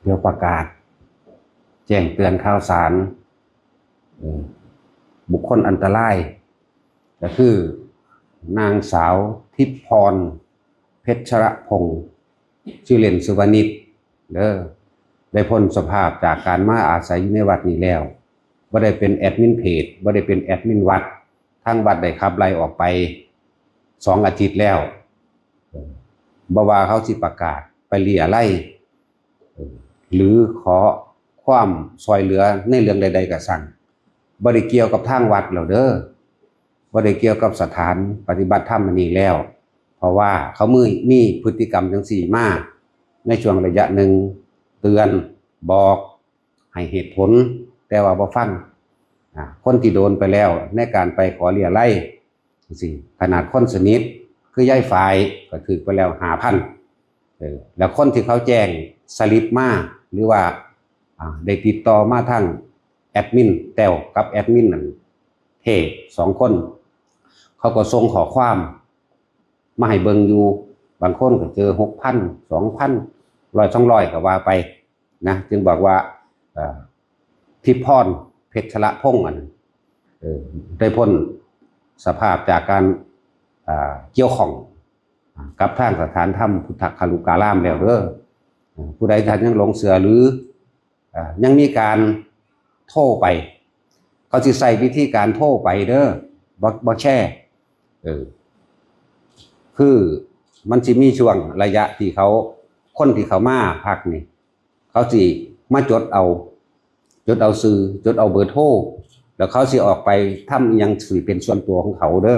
ດຽວປະກາດແຈ້ງເຕືອນຂ່າວສານ ເອີ ບຸກຄົນອັນຕະລາຍ ກໍຄືນາງສາວທິບພອນ ເພັດຊະລະພົງ ຊື່ເລ່ນຊື່ວ່ານິດເດີ ໄດ້ພົ້ນສະພາບຈາກການມາອາໄສຢູ່ໃນວັດນີ້ແລ້ວ. ບໍ່ໄດ້ເປັນແອດມິນເພຈ ບໍ່ໄດ້ເປັນແອດມິນວັດ, ທາງວັດໄດ້ຂັບໄລ່ອອກໄປສອງອາທິດແລ້ວ. ບໍ່ວ່າເຂົາຊິປະກາດໄປເລຍໄລ ຫຼື ຂໍຄວາມຊ່ວຍເຫຼືອໃນເລື່ອງໃດໆກໍຊ່າງ, ບໍ່ໄດ້ກ່ຽວກັບທາງວັດແລ້ວເດີ, ບໍ່ໄດ້ກ່ຽວກັບສະຖານປະຕິບັດທຳອັນນີ້ແລ້ວ, ເພາະວ່າເຂົາມີ ມີພຶດຕິກຳຈັ່ງຊີ້ມາໃນຊ່ວງໄລຍະໜຶ່ງ, ເຕືອນ, ບອກ, ໃຫ້ເຫດຜົນ, ແຕ່ວ່າບໍ່ຟັງ. ອາ ຄົນທີ່ໂດນໄປແລ້ວໃນການໄປຂໍເລຍໄລ ຈັ່ງຊີ້ ຂະໜາດຄົນສະໜິດຄືຍາຍຝ້າຍກໍຖືກໄປແລ້ວຫ້າພັນ. ເອີ ແລ້ວຄົນທີ່ເຂົາແຈ້ງສະລິບມາ ຫຼືວ່າ ອາ ໄດ້ຕິດຕໍ່ມາທາງແອດມິນແຕ້ວກັບແອດມິນນັ້ນເທສອງຄົນ ເຂົາກໍສົ່ງຂໍ້ຄວາມມາໃຫ້ເບິ່ງຢູ່, ບາງຄົນກໍເຈີຫົກພັນ ສອງພັນ ຮ້ອຍສອງຮ້ອຍກໍວ່າໄປ. ນະ ຈຶ່ງບອກວ່າ ເອີ ທິບພອນ ເພັດຊະລະພົງ ອັນ ເອີ ໄດ້ພົ້ນສະພາບຈາກການ ເອີ ກ່ຽວຂ້ອງ ອາ ກັບທາງສະຖານທຳພຸດທະຄາລຸກາລາມແລ້ວເດີ. ເອີ ຜູ້ໃດທ່ານຍັງຫຼົງເຊື່ອ ຫຼື ເອີ ຍັງມີການໂທໄປ, ເຂົາຊິໃຊ້ວິທີການໂທໄປເດີ ບໍ່ ບໍ່ແຊ. ເອີ ຄືມັນຊິມີຊ່ວງໄລຍະທີ່ເຂົາ ຄົນທີ່ເຂົ້າມາພັກນີ້ ເຂົາຊິມາຈົດເອົາ ຈົດເອົາຊື່ ຈົດເອົາເບີໂທ ແລ້ວເຂົາຊິອອກໄປທຳອີ່ຫຍັງທີ່ເປັນສ່ວນຕົວຂອງເຂົາເດີ.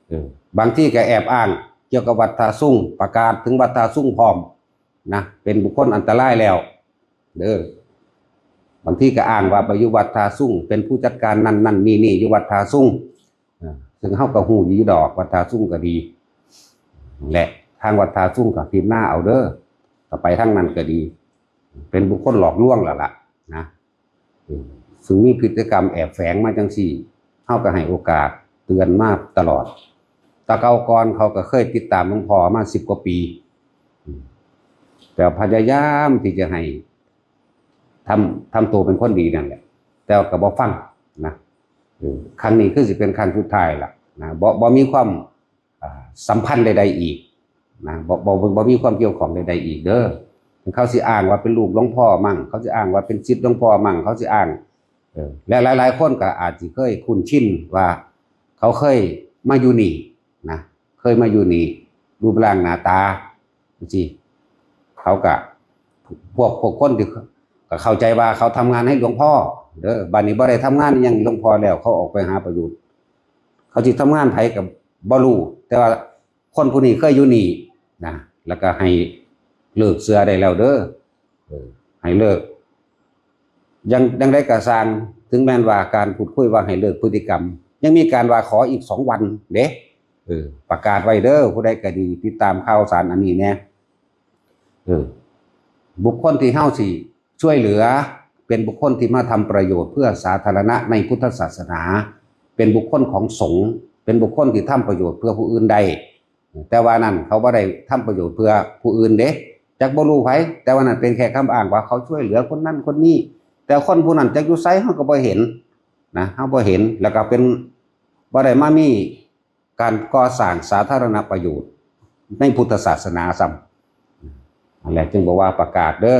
ເອີ ບາງທີກໍແອບອ້າງກ່ຽວກັບວັດທ່າສຸງ, ປະກາດເຖິງວັດທ່າສຸງພ້ອມນະ, ເປັນບຸກຄົນອັນຕະລາຍແລ້ວເດີ. ບາງທີກໍອ້າງວ່າໄປຢູ່ວັດທ່າສຸງ ເປັນຜູ້ຈັດການນັ້ນໆ ນີ້ໆ ຢູ່ວັດທ່າສຸງ. ເອີ ເຊິ່ງເຮົາກໍຮູ້ດີດອກ ວັດທ່າສຸງກໍດີແຫຼະ, ທາງວັດທ່າສຸງກໍພິມນາເອົາເດີ, ກໍໄປທາງນັ້ນກໍດີ. ເປັນບຸກຄົນຫຼອກລວງແລ້ວລະນະ ເອີ ເຊິ່ງມີພຶດຕິກຳແອບແຝງມາຈັ່ງຊີ້ ເຮົາກໍໃຫ້ໂອກາດເຕືອນມາຕະຫຼອດ. ແຕ່ເກົ່າກ່ອນເຂົາກໍເຄີຍຕິດຕາມຫຼວງພໍ່ມາສິບກວ່າປີ ແຕ່ພະຍາຍາມທີ່ຈະໃຫ້ ທຳ ທຳໂຕເປັນຄົນດີນັ້ນແຫຼະ ແຕ່ວ່າກໍບໍ່ຟັງນະ. ເອີ ຄັ້ງນີ້ຄືຊິເປັນຄັ້ງສຸດທ້າຍລະນະ, ບໍ່ ບໍ່ມີຄວາມ ອ່າ ສຳພັນໃດໆອີກນະ, ບໍ່ ບໍ່ ບໍ່ມີຄວາມກ່ຽວຂ້ອງໃດໆອີກເດີ. ເຂົາຊິອ້າງວ່າເປັນລູກຫຼວງພໍ່ມັ້ງ, ເຂົາຊິອ້າງວ່າເປັນສິດຫຼວງພໍ່ມັ້ງ, ເຂົາຊິອ້າງ ເອີ ແລະ ຫຼາຍໆຄົນກໍອາດຊິເຄີຍຄຸ້ນຊິນວ່າເຂົາເຄີຍມາຢູ່ນີ້ນະ, ເຄີຍມາຢູ່ນີ້ ຮູບຮ່າງໜ້າຕາຈັ່ງຊີ້ ເຂົາກະ ພວກ ພວກຄົນທີ່ ກະເຂົ້າໃຈວ່າເຂົາທຳງານໃຫ້ຫຼວງພໍ່ເດີ. ບາດນີ້ບໍ່ໄດ້ທຳງານອີ່ຫຍັງໃຫ້ຫຼວງພໍ່ແລ້ວ ເຂົາອອກໄປຫາປະໂຫຍດ, ເຂົາຊິທຳງານໃຜກະບໍ່ຮູ້ ແຕ່ວ່າຄົນຜູ້ນີ້ເຄີຍຢູ່ນີ້ນະ, ແລ້ວກະໃຫ້ເລີກເຊື່ອໄດ້ແລ້ວເດີ. ເອີ ໃຫ້ເລີກ ຢ່າງ ຢ່າງໃດກໍຊ່າງ, ເຖິງແມ່ນວ່າການພູດຄຸຍວ່າໃຫ້ເລີກພຶດຕິກຳ, ຍັງມີການວ່າຂໍອີກສອງວັນເດ້. ເອີ ປະກາດໄວ້ເດີ, ຜູ້ໃດກໍດີ ຕິດຕາມຂ່າວສານອັນນີ້ແດ່. ເອີ ບຸກຄົນທີ່ເຮົາຊິຊ່ວຍເຫຼືອ ເປັນບຸກຄົນທີ່ມາທຳປະໂຫຍດເພື່ອສາທາລະນະໃນພຸດທະສາສະໜາ, ເປັນບຸກຄົນຂອງສົງ, ເປັນບຸກຄົນທີ່ທຳປະໂຫຍດເພື່ອຜູ້ອື່ນໄດ້. ແຕ່ວ່ານັ້ນເຂົາບໍ່ໄດ້ທຳປະໂຫຍດເພື່ອຜູ້ອື່ນເດ້, ຈັກບໍ່ຮູ້ໃຜ, ແຕ່ວ່ານັ້ນເປັນແຄ່ຄຳອ້າງວ່າເຂົາຊ່ວຍເຫຼືອຄົນນັ້ນຄົນນີ້, ແຕ່ຄົນຜູ້ນັ້ນຈັກຢູ່ໃສເຮົາກໍບໍ່ເຫັນນະ, ເຮົາບໍ່ເຫັນ, ແລ້ວກໍເປັນ ບໍ່ໄດ້ມາມີການກໍ່ສ້າງສາທາລະນະປະໂຫຍດໃນພຸດທະສາສະໜາຊ້ຳ. ນັ້ນແຫຼະ ຈຶ່ງບອກວ່າປະກາດເດີ,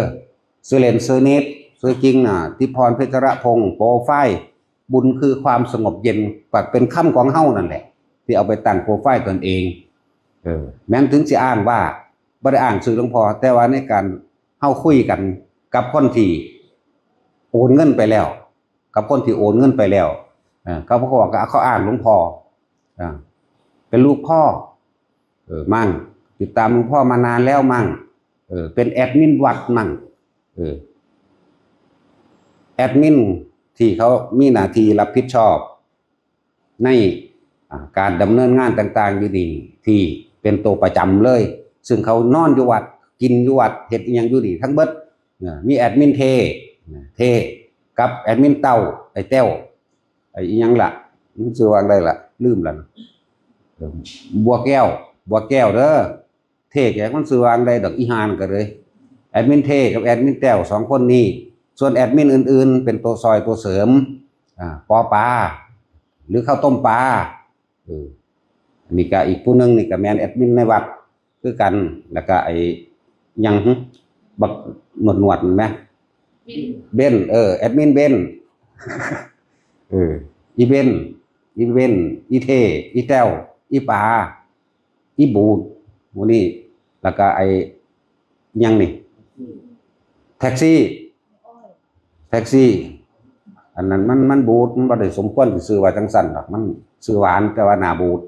ຊື່ເລ່ນຊື່ນິດ, ຊື່ຈິງນະ ທິບພອນ ເພັດຊະລະພົງ, ໂປຣໄຟລ໌ ບຸນຄືຄວາມສະຫງົບເຢັນ, ກໍເປັນຄຳຂອງເຮົານັ້ນແຫຼະ ທີ່ເອົາໄປຕັ້ງໂປຣໄຟລ໌ຕົນເອງ. ເອີ ແມ່ນເຖິງຊິອ້າງວ່າບໍ່ໄດ້ອ້າງຊື່ຫຼວງພໍ່, ແຕ່ວ່າໃນການເຮົາຄຸຍກັນກັບຄົນທີ່ໂອນເງິນໄປແລ້ວ, ກັບຄົນທີ່ໂອນເງິນໄປແລ້ວ, ເອີ ເຂົາບອກວ່າເຂົາອ້າງຫຼວງພໍ່, ເປັນລູກພໍ່ ເອີ ມັ້ງ, ຕິດຕາມຫຼວງພໍ່ມານານແລ້ວມັ້ງ, ເອີ ເປັນແອດມິນວັດມັ້ງ, ເອີ ແອດມິນທີ່ເຂົາມີໜ້າທີ່ຮັບຜິດຊອບໃນ ອາ ການດຳເນີນງານຕ່າງໆຢູ່ນີ້ ທີ່ເປັນໂຕປະຈຳເລີຍ, ຊຶ່ງເຂົານອນຢູ່ວັດ, ກິນຢູ່ວັດ, ເຮັດອີ່ຫຍັງຢູ່ນີ້ທັງເບິດ. ເອີ ມີແອດມິນເທ ເທ ກັບແອດມິນເຕົ້າ ໄອ້ແຕ້ວ ໄອ້ອີ່ຫຍັງລະ ມັນຊື່ວ່າຈັ່ງໃດລະ ລືມລະ, ເອີ ບົວແກ້ວ ບົວແກ້ວເດີ. ເທແກ ມັນຊື່ວ່າຈັ່ງໃດດອກ ອີ່ຫ່ານັ້ນກໍເລີຍ. ແອ ອດມິນເທກັບແອດມິນແຕ້ວ ສອງຄົນນີ້. ສ່ວນແອດມິນອື່ນໆ ເປັນໂຕຊ່ອຍໂຕເສີມ ອາ ປໍປາ ຫຼື ເຂົ້າຕົ້ມປາ. ເອີ ອັນນີ້ກະອີກຜູ້ໜຶ່ງນີ້ກະແມ່ນແອດມິນໃນວັດຄືກັນ. ແລ້ວກະໄອ້ຫຍັງ ບັກໜວດໆ ແມ່ນ ເບັນ ເອີ ແອດມິນເບັນ ເອີ ອີເບັນ ອີເບັນ ອີເທ ອີແຕ້ວ ອີປາ ອີບູດ ໝູ່ນີ້. ແລ້ວກະໄອ້ຫຍັງນີ້ ແທັກຊີ ແທັກຊີ ອັນນັ້ນມັນ ມັນບູດ ມັນບໍ່ໄດ້ສົມຄວນຊິຊື່ວ່າຈັ່ງຊັ້ນດອກ. ມັນຊື່ຫວານ ແຕ່ວ່າໜ້າບູດ.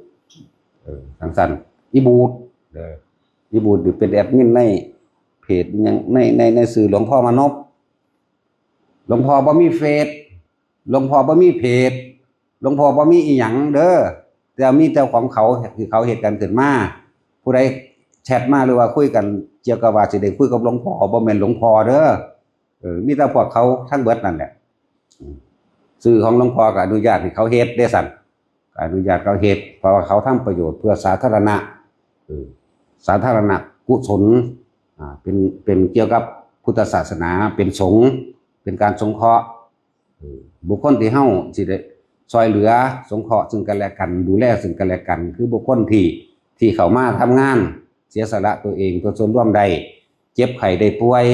ເອີ ຈັ່ງຊັ້ນ ອີບູດ ເດີ ອີບູດນີ້ເປັນແອດມິນໃນເພຈຫຍັງ ໃນ ໃນ ໃນຊື່ຫຼວງພໍ່ມານົບ. ຫຼວງພໍ່ບໍ່ມີເຟສ ຫຼວງພໍ່ບໍ່ມີເພຈ ຫຼວງພໍ່ບໍ່ມີອີ່ຫຍັງເດີ ແຕ່ມີແຕ່ຂອງເຂົາທີ່ເຂົາເຮັດກັນຂຶ້ນມາ. ຜູ້ໃດແຊັດມາ ຫຼືວ່າຄຸຍກັນກ່ຽວກັບວ່າຊິໄດ້ຄຸຍກັບຫຼວງພໍ່ ບໍ່ແມ່ນຫຼວງພໍ່ເດີ. ເອີ ມີແຕ່ພວກເຂົາທັງເບິດນັ້ນແຫຼະ. ອືມ ຊື່ຂອງຫຼວງພໍ່ກໍອະນຸຍາດໃຫ້ເຂົາເຮັດເດ້ຊັ້ນ ກໍອະນຸຍາດເຂົາເຮັດ ເພາະວ່າເຂົາທຳປະໂຫຍດເພື່ອສາທາລະນະ ເອີ ສາທາລະນະກຸສົນ ອາ ເປັນ ເປັນກ່ຽວກັບພຸດທະສາສະໜາ ເປັນສົງ ເປັນການສົງເຄາະ. ເອີ ບຸກຄົນທີ່ເຮົາຊິໄດ້ຊ່ອຍເຫຼືອສົງເຄາະຊຶ່ງກັນແລະກັນ ດູແລຊຶ່ງກັນແລະກັນ ຄືບຸກຄົນທີ່ ທີ່ເຂົ້າມາທຳງານເສຍສະຫຼະຕົວເອງເພື່ອສ່ວນລວມໄດ້ ເຈັບໄຂ້ໄດ້ປ່ວຍ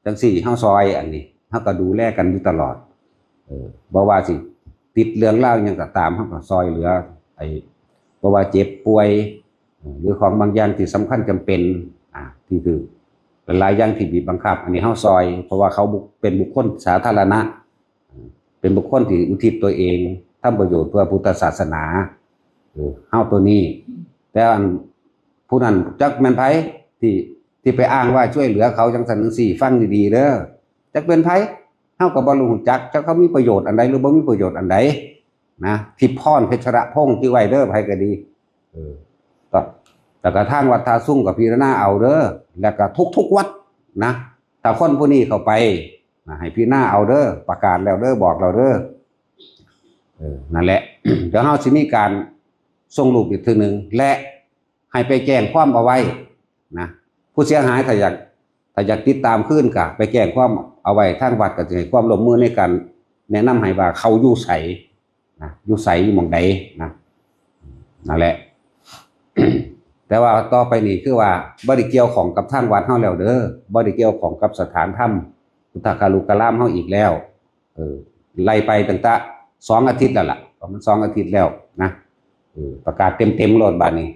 ຈັ່ງຊີ້ ເຮົາຊ່ອຍ ອັນນີ້ເຮົາກໍດູແລກັນຢູ່ຕະຫຼອດ. ເອີ ບໍ່ວ່າຊິຕິດເລື່ອງລາວຫຍັງກໍຕາມ ເຮົາກໍຊ່ອຍເຫຼືອ ໄອ້ ບໍ່ວ່າເຈັບປ່ວຍ ເອີ ຫຼືຂອງບາງຢ່າງທີ່ສຳຄັນຈຳເປັນ ອາ ທີ່ຖືກຫຼາຍໆຢ່າງທີ່ບີບບັງຄັບ ອັນນີ້ເຮົາຊ່ອຍ ເພາະວ່າເຂົາບຸ ເປັນບຸກຄົນສາທາລະນະ ເປັນບຸກຄົນທີ່ອຸທິດຕົວເອງ ທຳປະໂຫຍດເພື່ອພຸດທະສາສະໜາ ເອີ ເຮົາຕົວນີ້. ແຕ່ອັນຜູ້ນັ້ນຈັກແມ່ນໃຜ ທີ່ ທີ່ໄປອ້າງວ່າຊ່ວຍເຫຼືອເຂົາຈັ່ງຊັ້ນຈັ່ງຊີ້ ຟັງດີໆເດີ ຈັກເປັນໃຜ ເຮົາກໍບໍ່ຮູ້ຈັກ ຈັກເຂົາມີປະໂຫຍດອັນໃດ ຫຼືບໍ່ມີປະໂຫຍດອັນໃດນະ. ທິບພອນ ເພັດຊະລະພົງ ຈື່ໄວ້ເດີ ໃຜກໍດີ. ເອີ ກໍ ແລ້ວກໍທາງວັດທ່າສຸງກໍພິຈາລະນາເອົາເດີ ແລ້ວກໍທຸກໆວັດນະ ຖ້າຄົນຜູ້ນີ້ເຂົ້າໄປນະ ໃຫ້ພິຈາລະນາເອົາເດີ ປະກາດແລ້ວເດີ ບອກແລ້ວເດີ. ເອີ ນັ້ນແຫຼະ ດຽວເຮົາຊິມີການສົ່ງຮູບອີກເທື່ອໜຶ່ງ ແລະ ໃຫ້ໄປແຈ້ງຄວາມເອົາໄວ້ນະ ຜູ້ເສຍຫາຍ ຖ້າຢາກ ຖ້າຢາກຕິດຕາມຄືນ ກະໄປແຈ້ງຄວາມເອົາໄວ້ ທາງວັດກະຊິໃຫ້ຄວາມຮ່ວມມືໃນການແນະນຳໃຫ້ວ່າເຂົາຢູ່ໃສນະ ຢູ່ໃສ ຢູ່ໝ່ອງໃດນະ ນັ້ນແຫຼະ. ແຕ່ວ່າຕໍ່ໄປນີ້ຄືວ່າບໍ່ໄດ້ກ່ຽວຂ້ອງກັບທາງວັດເຮົາແລ້ວເດີ ບໍ່ໄດ້ກ່ຽວຂ້ອງກັບສະຖານທຳພຸດທະຄາລຸກະລາມເຮົາອີກແລ້ວ. ເອີ ໄລ່ໄປຕັ້ງແຕ່ສອງອາທິດແລ້ວລະ ປະມານສອງອາທິດແລ້ວນະ. ເອີ ປະກາດເຕັມໆໂລດບາດນີ້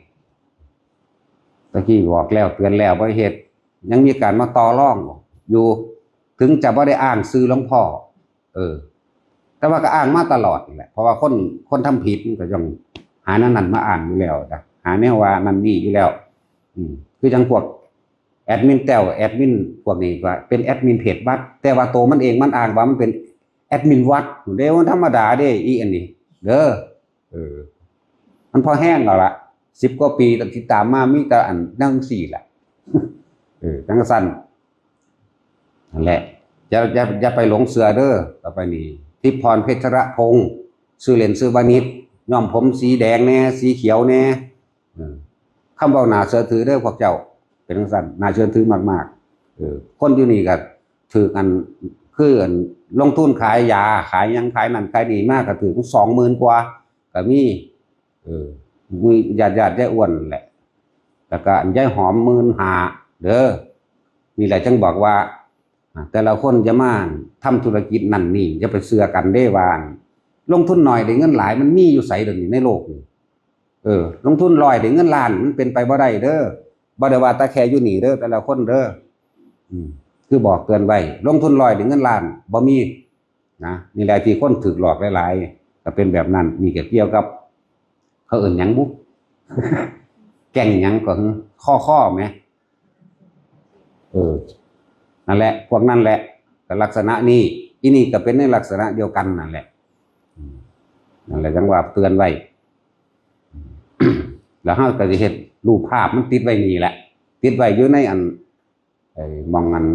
ຕະກີ້ບອກແລ້ວເຕືອນແລ້ວບໍ່ເຮັດ ຍັງມີການມາຕໍ່ລອງຢູ່ ເຖິງຈະບໍ່ໄດ້ອ້າງຊື່ຫຼວງພໍ່ ເອີ ແຕ່ວ່າກໍອ້າງມາຕະຫຼອດນີ້ແຫຼະ ເພາະວ່າຄົນ ຄົນທຳຜິດມັນກໍຕ້ອງຫາແນວນັ້ນມາອ້າງຢູ່ແລ້ວນະ ຫາແນວວ່ານັ້ນນີ້ຢູ່ແລ້ວ. ອືມ ຄືຈັ່ງພວກແອດມິນແຕ້ວ ແອດມິນພວກນີ້ກໍເປັນແອດມິນເພຈວັດ ແຕ່ວ່າໂຕມັນເອງມັນອ້າງວ່າມັນເປັນແອດມິນວັດເດ້ ມັນທຳມະດາເດ້ ອີອັນນີ້ເດີ. ເອີ ມັນພໍແຮງແລ້ວລະ ສິບກວ່າປີທີ່ຕາມມາມີແຕ່ອັນແນວຈັ່ງຊີ້ແຫຼະ. ເອີ ຈັ່ງຊັ້ນນັ້ນແຫຼະ ຢ່າ ຢ່າ ຢ່າໄປຫຼົງເຊື່ອເດີ. ຕໍ່ໄປນີ້ ທິບພອນ ເພັດຊະລະພົງ ຊື່ເລ່ນຊື່ວານິດ ຍ້ອມຜົມສີແດງແດ່ ສີຂຽວແດ່. ເອີ ຄຳເວົ້າໜ້າເຊື່ອຖືເດີພວກເຈົ້າ ເປັນຈັ່ງຊັ້ນ ໜ້າເຊື່ອຖືມາກໆ. ເອີ ຄົນຢູ່ນີ້ກໍຖືກອັນ ຄືອັນລົງທຶນຂາຍຢາ ຂາຍຫຍັງ ຂາຍນັ້ນຂາຍນີ້ມາກໍຖືກສອງໝື່ນກວ່າກໍມີ. ເອີ ມີຍາດໆຍາຍອ້ວນແຫຼະ ແລ້ວກໍອັນຍາຍຫອມໝື່ນຫ້າເດີ. ນີ້ແຫຼະຈຶ່ງບອກວ່າ ອາ ແຕ່ລະຄົນຢ່າມາທຳທຸລະກິດນັ້ນນີ້ ຢ່າໄປເຊື່ອກັນເດ້ວ່າ ລົງທຶນໜ້ອຍໄດ້ເງິນຫຼາຍ ມັນມີຢູ່ໃສດຽວນີ້ໃນໂລກນີ້? ເອີ ລົງທຶນຮ້ອຍໄດ້ເງິນລ້ານ ມັນເປັນໄປບໍ່ໄດ້ເດີ. ບໍ່ໄດ້ວ່າແຕ່ແຄ່ຢູ່ນີ້ເດີ ແຕ່ລະຄົນເດີ. ອືມ ຄືບອກເຕືອນໄວ້ ລົງທຶນຮ້ອຍໄດ້ເງິນລ້ານ ບໍ່ມີນະ. ນີ້ແຫຼະທີ່ຄົນຖືກຫຼອກຫຼາຍໆ ກໍເປັນແບບນັ້ນ. ນີ້ກໍກ່ຽວກັບ ເຂົາເອີ້ນຫຍັງບຸ? ແກ້ງຫຍັງກໍ ຄໍ້ໆ ແໝ. ເອີ ນັ້ນແຫຼະ ພວກນັ້ນແຫຼະ ກໍລັກສະນະນີ້. ອີນີ້ກໍເປັນໃນລັກສະນະດຽວກັນນັ້ນແຫຼະ. ອືມ ນັ້ນແຫຼະ ຈັ່ງວ່າເຕືອນໄວ້. ແລ້ວເຮົາກໍຊິເຮັດຮູບພາບມັນຕິດໄວ້ນີ້ແຫຼະ ຕິດໄວ້ຢູ່ໃນອັນ ໄອ້ໝ່ອງອັນ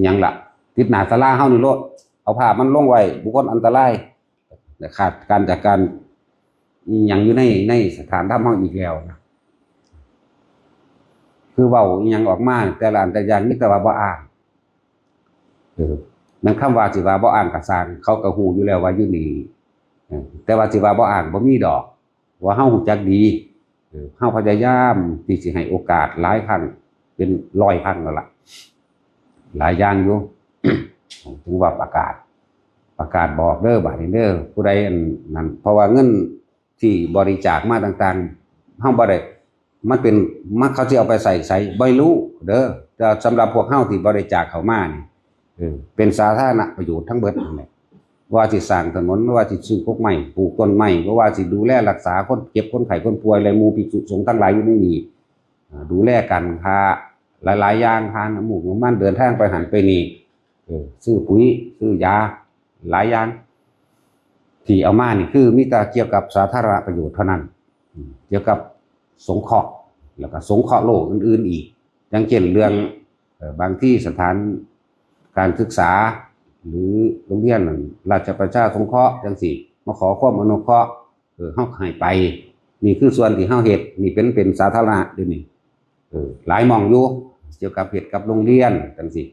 ຫຍັງລະ ຕິດໜ້າສາລາເຮົານີ້ໂລດ ເອົາພາບມັນລົງໄວ້ ບຸກຄົນອັນຕະລາຍ ແລະ ຂາດການຈາກການອີ່ຫຍັງຢູ່ໃນ ໃນສະຖານທຳເຮົາອີກແລ້ວນະ. ຄືເວົ້າອີ່ຫຍັງອອກມາ ແຕ່ລະອັນແຕ່ລະຢ່າງ ມີແຕ່ວ່າບໍ່ອ້າງ ເອີ ແມ່ນຄຳວ່າຊິວ່າບໍ່ອ້າງກໍຊ່າງ ເຂົາກໍຮູ້ຢູ່ແລ້ວວ່າຢູ່ນີ້ ເອີ ແຕ່ວ່າຊິວ່າບໍ່ອ້າງບໍ່ມີດອກ ເພາະວ່າເຮົາຮູ້ຈັກດີ ເອີ ເຮົາພະຍາຍາມທີ່ຊິໃຫ້ໂອກາດຫຼາຍຄັ້ງ ເປັນຮ້ອຍຄັ້ງແລ້ວລະ ຫຼາຍຢ່າງຢູ່ ເຖິງວ່າປະກາດ ປະກາດບອກເດີ ບາດນີ້ເດີ ຜູ້ໃດອັນນັ້ນ ເພາະວ່າເງິນ ທີ່ບໍລິຈາກມາຕ່າງໆ ເຮົາບໍ່ໄດ້ ມັນເປັນ ມັນ ເຂົາຊິເອົາໄປໃຊ້ໃສບໍ່ຮູ້ເດີ ແຕ່ສຳລັບພວກເຮົາທີ່ບໍລິຈາກເຂົ້າມານີ້ ເອີ ເປັນສາທາລະນະປະໂຫຍດທັງເບິດນັ້ນແຫຼະ ບໍ່ວ່າຊິສ້າງຖະໜົນ ບໍ່ວ່າຊິຊື້ກົກໄມ້ ປູກຕົ້ນໄມ້ ບໍ່ວ່າຊິດູແລຮັກສາຄົນເຈັບ ຄົນໄຂ້ ຄົນປ່ວຍ ແລະ ໝູ່ພິກສຸສົງທັງຫຼາຍຢູ່ໃນນີ້ ອ່າ ດູແລການຄ້າຫຼາຍໆຢ່າງ ຄ່ານ້ຳມູກນ້ຳມັນ ເດີນທາງໄປຫັ້ນໄປນີ້ ເອີ ຊື້ປຸ໋ຍ ຊື້ຢາ ຫຼາຍຢ່າງ ທີ່ເອົາມານີ້ຄືມີແຕ່ກ່ຽວກັບສາທາລະນະປະໂຫຍດເທົ່ານັ້ນ ອືມ ກ່ຽວກັບສົງເຄາະ ແລ້ວກໍສົງເຄາະໂລກອື່ນໆອີກ ຢ່າງເຊັ່ນເລື່ອງ ເອີ ບາງທີສະຖານການສຶກສາ ຫຼື ໂຮງຮຽນລາຊະປະຊາສົງເຄາະຈັ່ງຊີ້ ມາຂໍຄວາມອະນຸເຄາະ ເອີ ເຮົາກໍໃຫ້ໄປ ນີ້ຄືສ່ວນທີ່ເຮົາເຮັດ ນີ້ເປັນ ເປັນສາທາລະນະເດ້ນີ້ ເອີ ຫຼາຍໝ່ອງຢູ່ ກ່ຽວກັບເຮັດກັບໂຮງຮຽນຈັ່ງຊີ້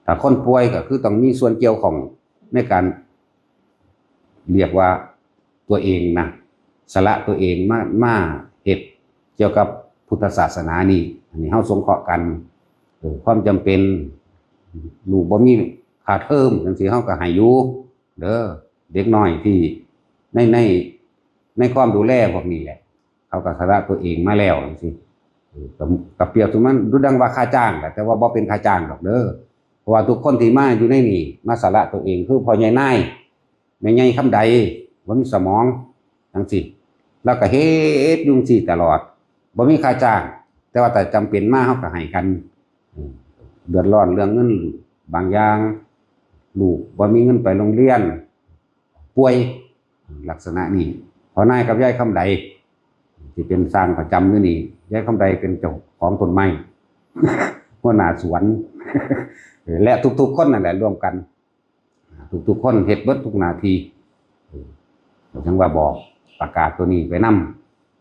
ຖ້າຄົນປ່ວຍກໍຄືຕ້ອງມີສ່ວນກ່ຽວຂ້ອງໃນການ ຮຽກວ່າຕົວເອງນະ ສະຫຼະຕົວເອງມາ ມາເຮັດກ່ຽວກັບພຸດທະສາສະໜານີ້ ອັນນີ້ເຮົາສົງເຄາະກັນ ເອີ ຄວາມຈຳເປັນ ລູກບໍ່ມີຄ່າເທີມຈັ່ງຊີ້ ເຮົາກໍໃຫ້ຢູ່ເດີ ເດັກນ້ອຍທີ່ໃນ ໃນ ໃນຄວາມດູແລພວກນີ້ແຫຼະ ເຂົາກໍສະຫຼະຕົວເອງມາແລ້ວຈັ່ງຊີ້ ເອີ ກໍ ກໍປຽບສະເໝືອນດຸດດັ່ງວ່າຄ່າຈ້າງແຫຼະ ແຕ່ວ່າບໍ່ເປັນຄ່າຈ້າງດອກເດີ ເພາະວ່າທຸກຄົນທີ່ມາຢູ່ໃນນີ້ ມາສະຫຼະຕົວເອງ ຄືພໍ່ໃຫຍ່ນາຍ ແມ່ໃຫຍ່ຄຳໃດ ບໍ່ມີສະໝອງ ຈັ່ງຊີ້ ລາວກໍເຮັດຢູ່ຈັ່ງຊີ້ຕະຫຼອດ ບໍ່ມີຄ່າຈ້າງ ແຕ່ວ່າຖ້າຈຳເປັນມາ ເຮົາກໍໃຫ້ກັນ ເອີ ເດືອດຮ້ອນເລື່ອງເງິນບາງຢ່າງ ລູກບໍ່ມີເງິນໄປໂຮງຮຽນ ປ່ວຍ ລັກສະນະນີ້ ພໍ່ນາຍກັບຍາຍຄຳໃດ ທີ່ເປັນຊ່າງປະຈຳຢູ່ນີ້ ຍາຍຄຳໃດເປັນເຈົ້າຂອງຕົ້ນໄມ້ ຫົວໜ້າສວນ ເອີ ແລະ ທຸກໆຄົນນັ້ນແຫຼະລວມກັນ ທຸກໆຄົນເຮັດເບິດທຸກໜ້າທີ່ ເອີ ກໍຈັ່ງວ່າບອກປະກາດໂຕນີ້ໄປນຳ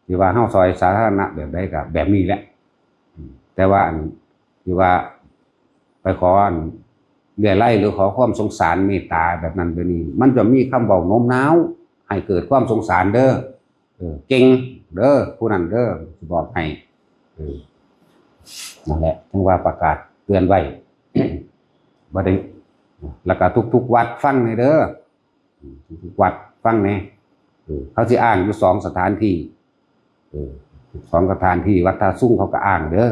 ທີ່ວ່າເຮົາຊ່ອຍສາທາລະນະແບບໃດກໍແບບນີ້ແຫຼະ ແຕ່ວ່າອັນທີ່ວ່າໄປຂໍອັນເລຍໄລ ຫຼື ຂໍຄວາມສົງສານເມດຕາແບບນັ້ນແບບນີ້ ມັນຈະມີຄຳເວົ້າໂນ້ມນ້າວໃຫ້ເກີດຄວາມສົງສານເດີ ເອີ ເກັ່ງເດີ ຜູ້ນັ້ນເດີ ຊິບອກໃຫ້ ເອີ ນັ້ນແຫຼະ ຈຶ່ງວ່າປະກາດເຕືອນໄວ້ ບໍ່ໄດ້ ແລ້ວກໍທຸກໆວັດຟັງແດ່ເດີ ທຸກໆວັດຟັງແດ່ ເອີ ເຂົາຊິອ້າງຢູ່ສອງສະຖານທີ່ ເອີ ສອງສະຖານທີ່ ວັດທ່າສຸງເຂົາກໍອ້າງເດີ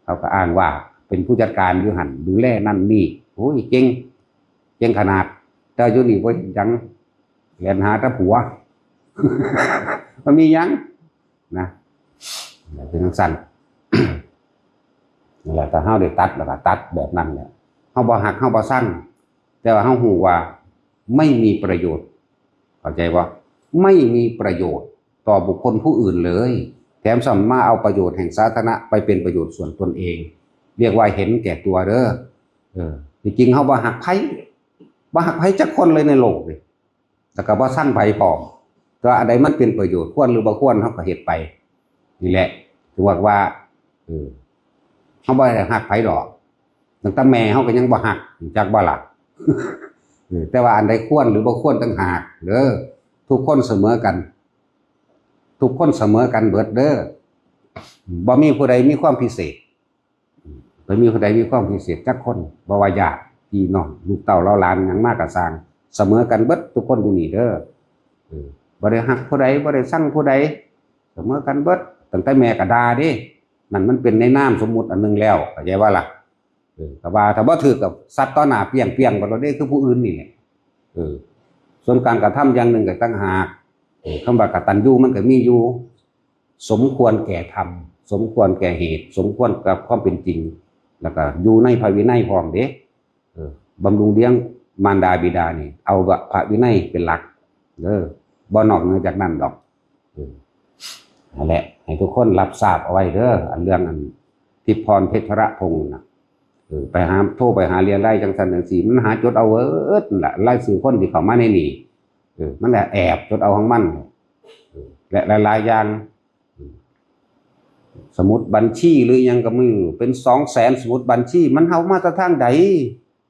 ເຂົາກໍອ້າງວ່າເປັນຜູ້ຈັດການຢູ່ຫັ້ນ ດູແລນັ້ນນີ້ ໂອ້ຍ ເກັ່ງ ເກັ່ງຂະໜາດ ແຕ່ຢູ່ນີ້ບໍ່ເຮັດຫຍັງ ແລ່ນຫາແຕ່ຜົວ ບໍ່ມີຫຍັງນະ ເປັນຈັ່ງຊັ້ນ ນັ້ນແຫຼະ ຖ້າເຮົາໄດ້ຕັດ ແລ້ວກໍຕັດແບບນັ້ນແຫຼະ ເຮົາບໍ່ຮັກ ເຮົາບໍ່ຊັງ ແຕ່ວ່າເຮົາຮູ້ວ່າໄມ່ມີປະໂຫຍດ ເຂົ້າໃຈບໍ່? ໄມ່ມີປະໂຫຍດຕໍ່ບຸກຄົນຜູ້ອື່ນເລີຍ ແຖມຊ້ຳມາເອົາປະໂຫຍດແຫ່ງສາທາລະນະໄປເປັນປະໂຫຍດສ່ວນຕົນເອງ ຮຽກວ່າເຫັນແກ່ຕົວເດີ ເອີ ທີ່ຈິງເຮົາບໍ່ຮັກໃຜ ບໍ່ຮັກໃຜຈັກຄົນເລີຍໃນໂລກນີ້ ແລ້ວກໍບໍ່ຊັງໃຜພ້ອມ ແຕ່ວ່າອັນໃດມັນເປັນປະໂຫຍດ ຄວນຫຼືບໍ່ຄວນ ເຮົາກໍເຮັດໄປ ນີ້ແຫຼະ ຖືວ່າ ເອີ ເຮົາບໍ່ໄດ້ຮັກໃຜດອກ ຕັ້ງແຕ່ແມ່ເຮົາກໍຍັງບໍ່ຮັກ ຮູ້ຈັກບໍ່ລະ? ເອີ ແຕ່ວ່າອັນໃດຄວນຫຼືບໍ່ຄວນຕ່າງຫາກເດີ ທຸກຄົນສະເໝີກັນ ທຸກຄົນສະເໝີກັນເບິດເດີ ບໍ່ມີຜູ້ໃດມີຄວາມພິເສດ ບໍ່ມີຜູ້ໃດມີຄວາມພິເສດຈັກຄົນ ບໍ່ວ່າຍາດພີ່ນ້ອງ ລູກເຕົ້າເຫຼົ່າຫຼານຫຍັງມາກໍຊ່າງ ສະເໝີກັນເບິດທຸກຄົນຢູ່ນີ້ເດີ ເອີ ບໍ່ໄດ້ຮັກຜູ້ໃດ ບໍ່ໄດ້ຊັງຜູ້ໃດ ສະເໝີກັນເບິດ ຕັ້ງແຕ່ແມ່ກໍດ່າເດ້ ນັ້ນມັນເປັນໃນນາມສົມມຸດອັນໜຶ່ງແລ້ວ ເຂົ້າໃຈບໍ່ລະ? ເອີ ກໍວ່າຖ້າບໍ່ຖືກກໍຊັດຕໍ່ໜ້າປຽງໆ ບັດໂລດເດ້ ຄືຜູ້ອື່ນນີ້ແຫຼະ ເອີ ສ່ວນການກະທຳຢ່າງໜຶ່ງກໍຕ່າງຫາກ ເອີ ຄຳວ່າກະຕັນຍູມັນກໍມີຢູ່ ສົມຄວນແກ່ທຳ ສົມຄວນແກ່ເຫດ ສົມຄວນກັບຄວາມເປັນຈິງ ແລ້ວກໍຢູ່ໃນພະວິໄນພ້ອມເດ້ ເອີ ບຳລຸງລ້ຽງມານດາບິດານີ້ ເອົາພະວິໄນເປັນຫຼັກເດີ ບໍ່ນອກເໜືອຈາກນັ້ນດອກ ເອີ ນັ້ນແຫຼະ ໃຫ້ທຸກຄົນຮັບຊາບເອົາໄວ້ເດີ ອັນເລື່ອງອັນທິບພອນ ເພັດທະລະພົງນະ ເອີ ໄປຫາ ໂທໄປຫາເລຍໄລຈັ່ງຊັ້ນຈັ່ງຊີ້ ມັນຫາຈົດເອົາເບິດນັ້ນລະ ລາຍຊື່ຄົນທີ່ເຂົ້າມາໃນນີ້ ເອີ ມັນລະແອບຈົດເອົາຂອງມັນ ເອີ ແລະຫຼາຍໆຢ່າງ ສະໝຸດບັນຊີ ຫຼື ອີ່ຫຍັງກໍມີເປັນສອງແສນສະໝຸດບັນຊີ ມັນເອົາມາແຕ່ທາງໃດ?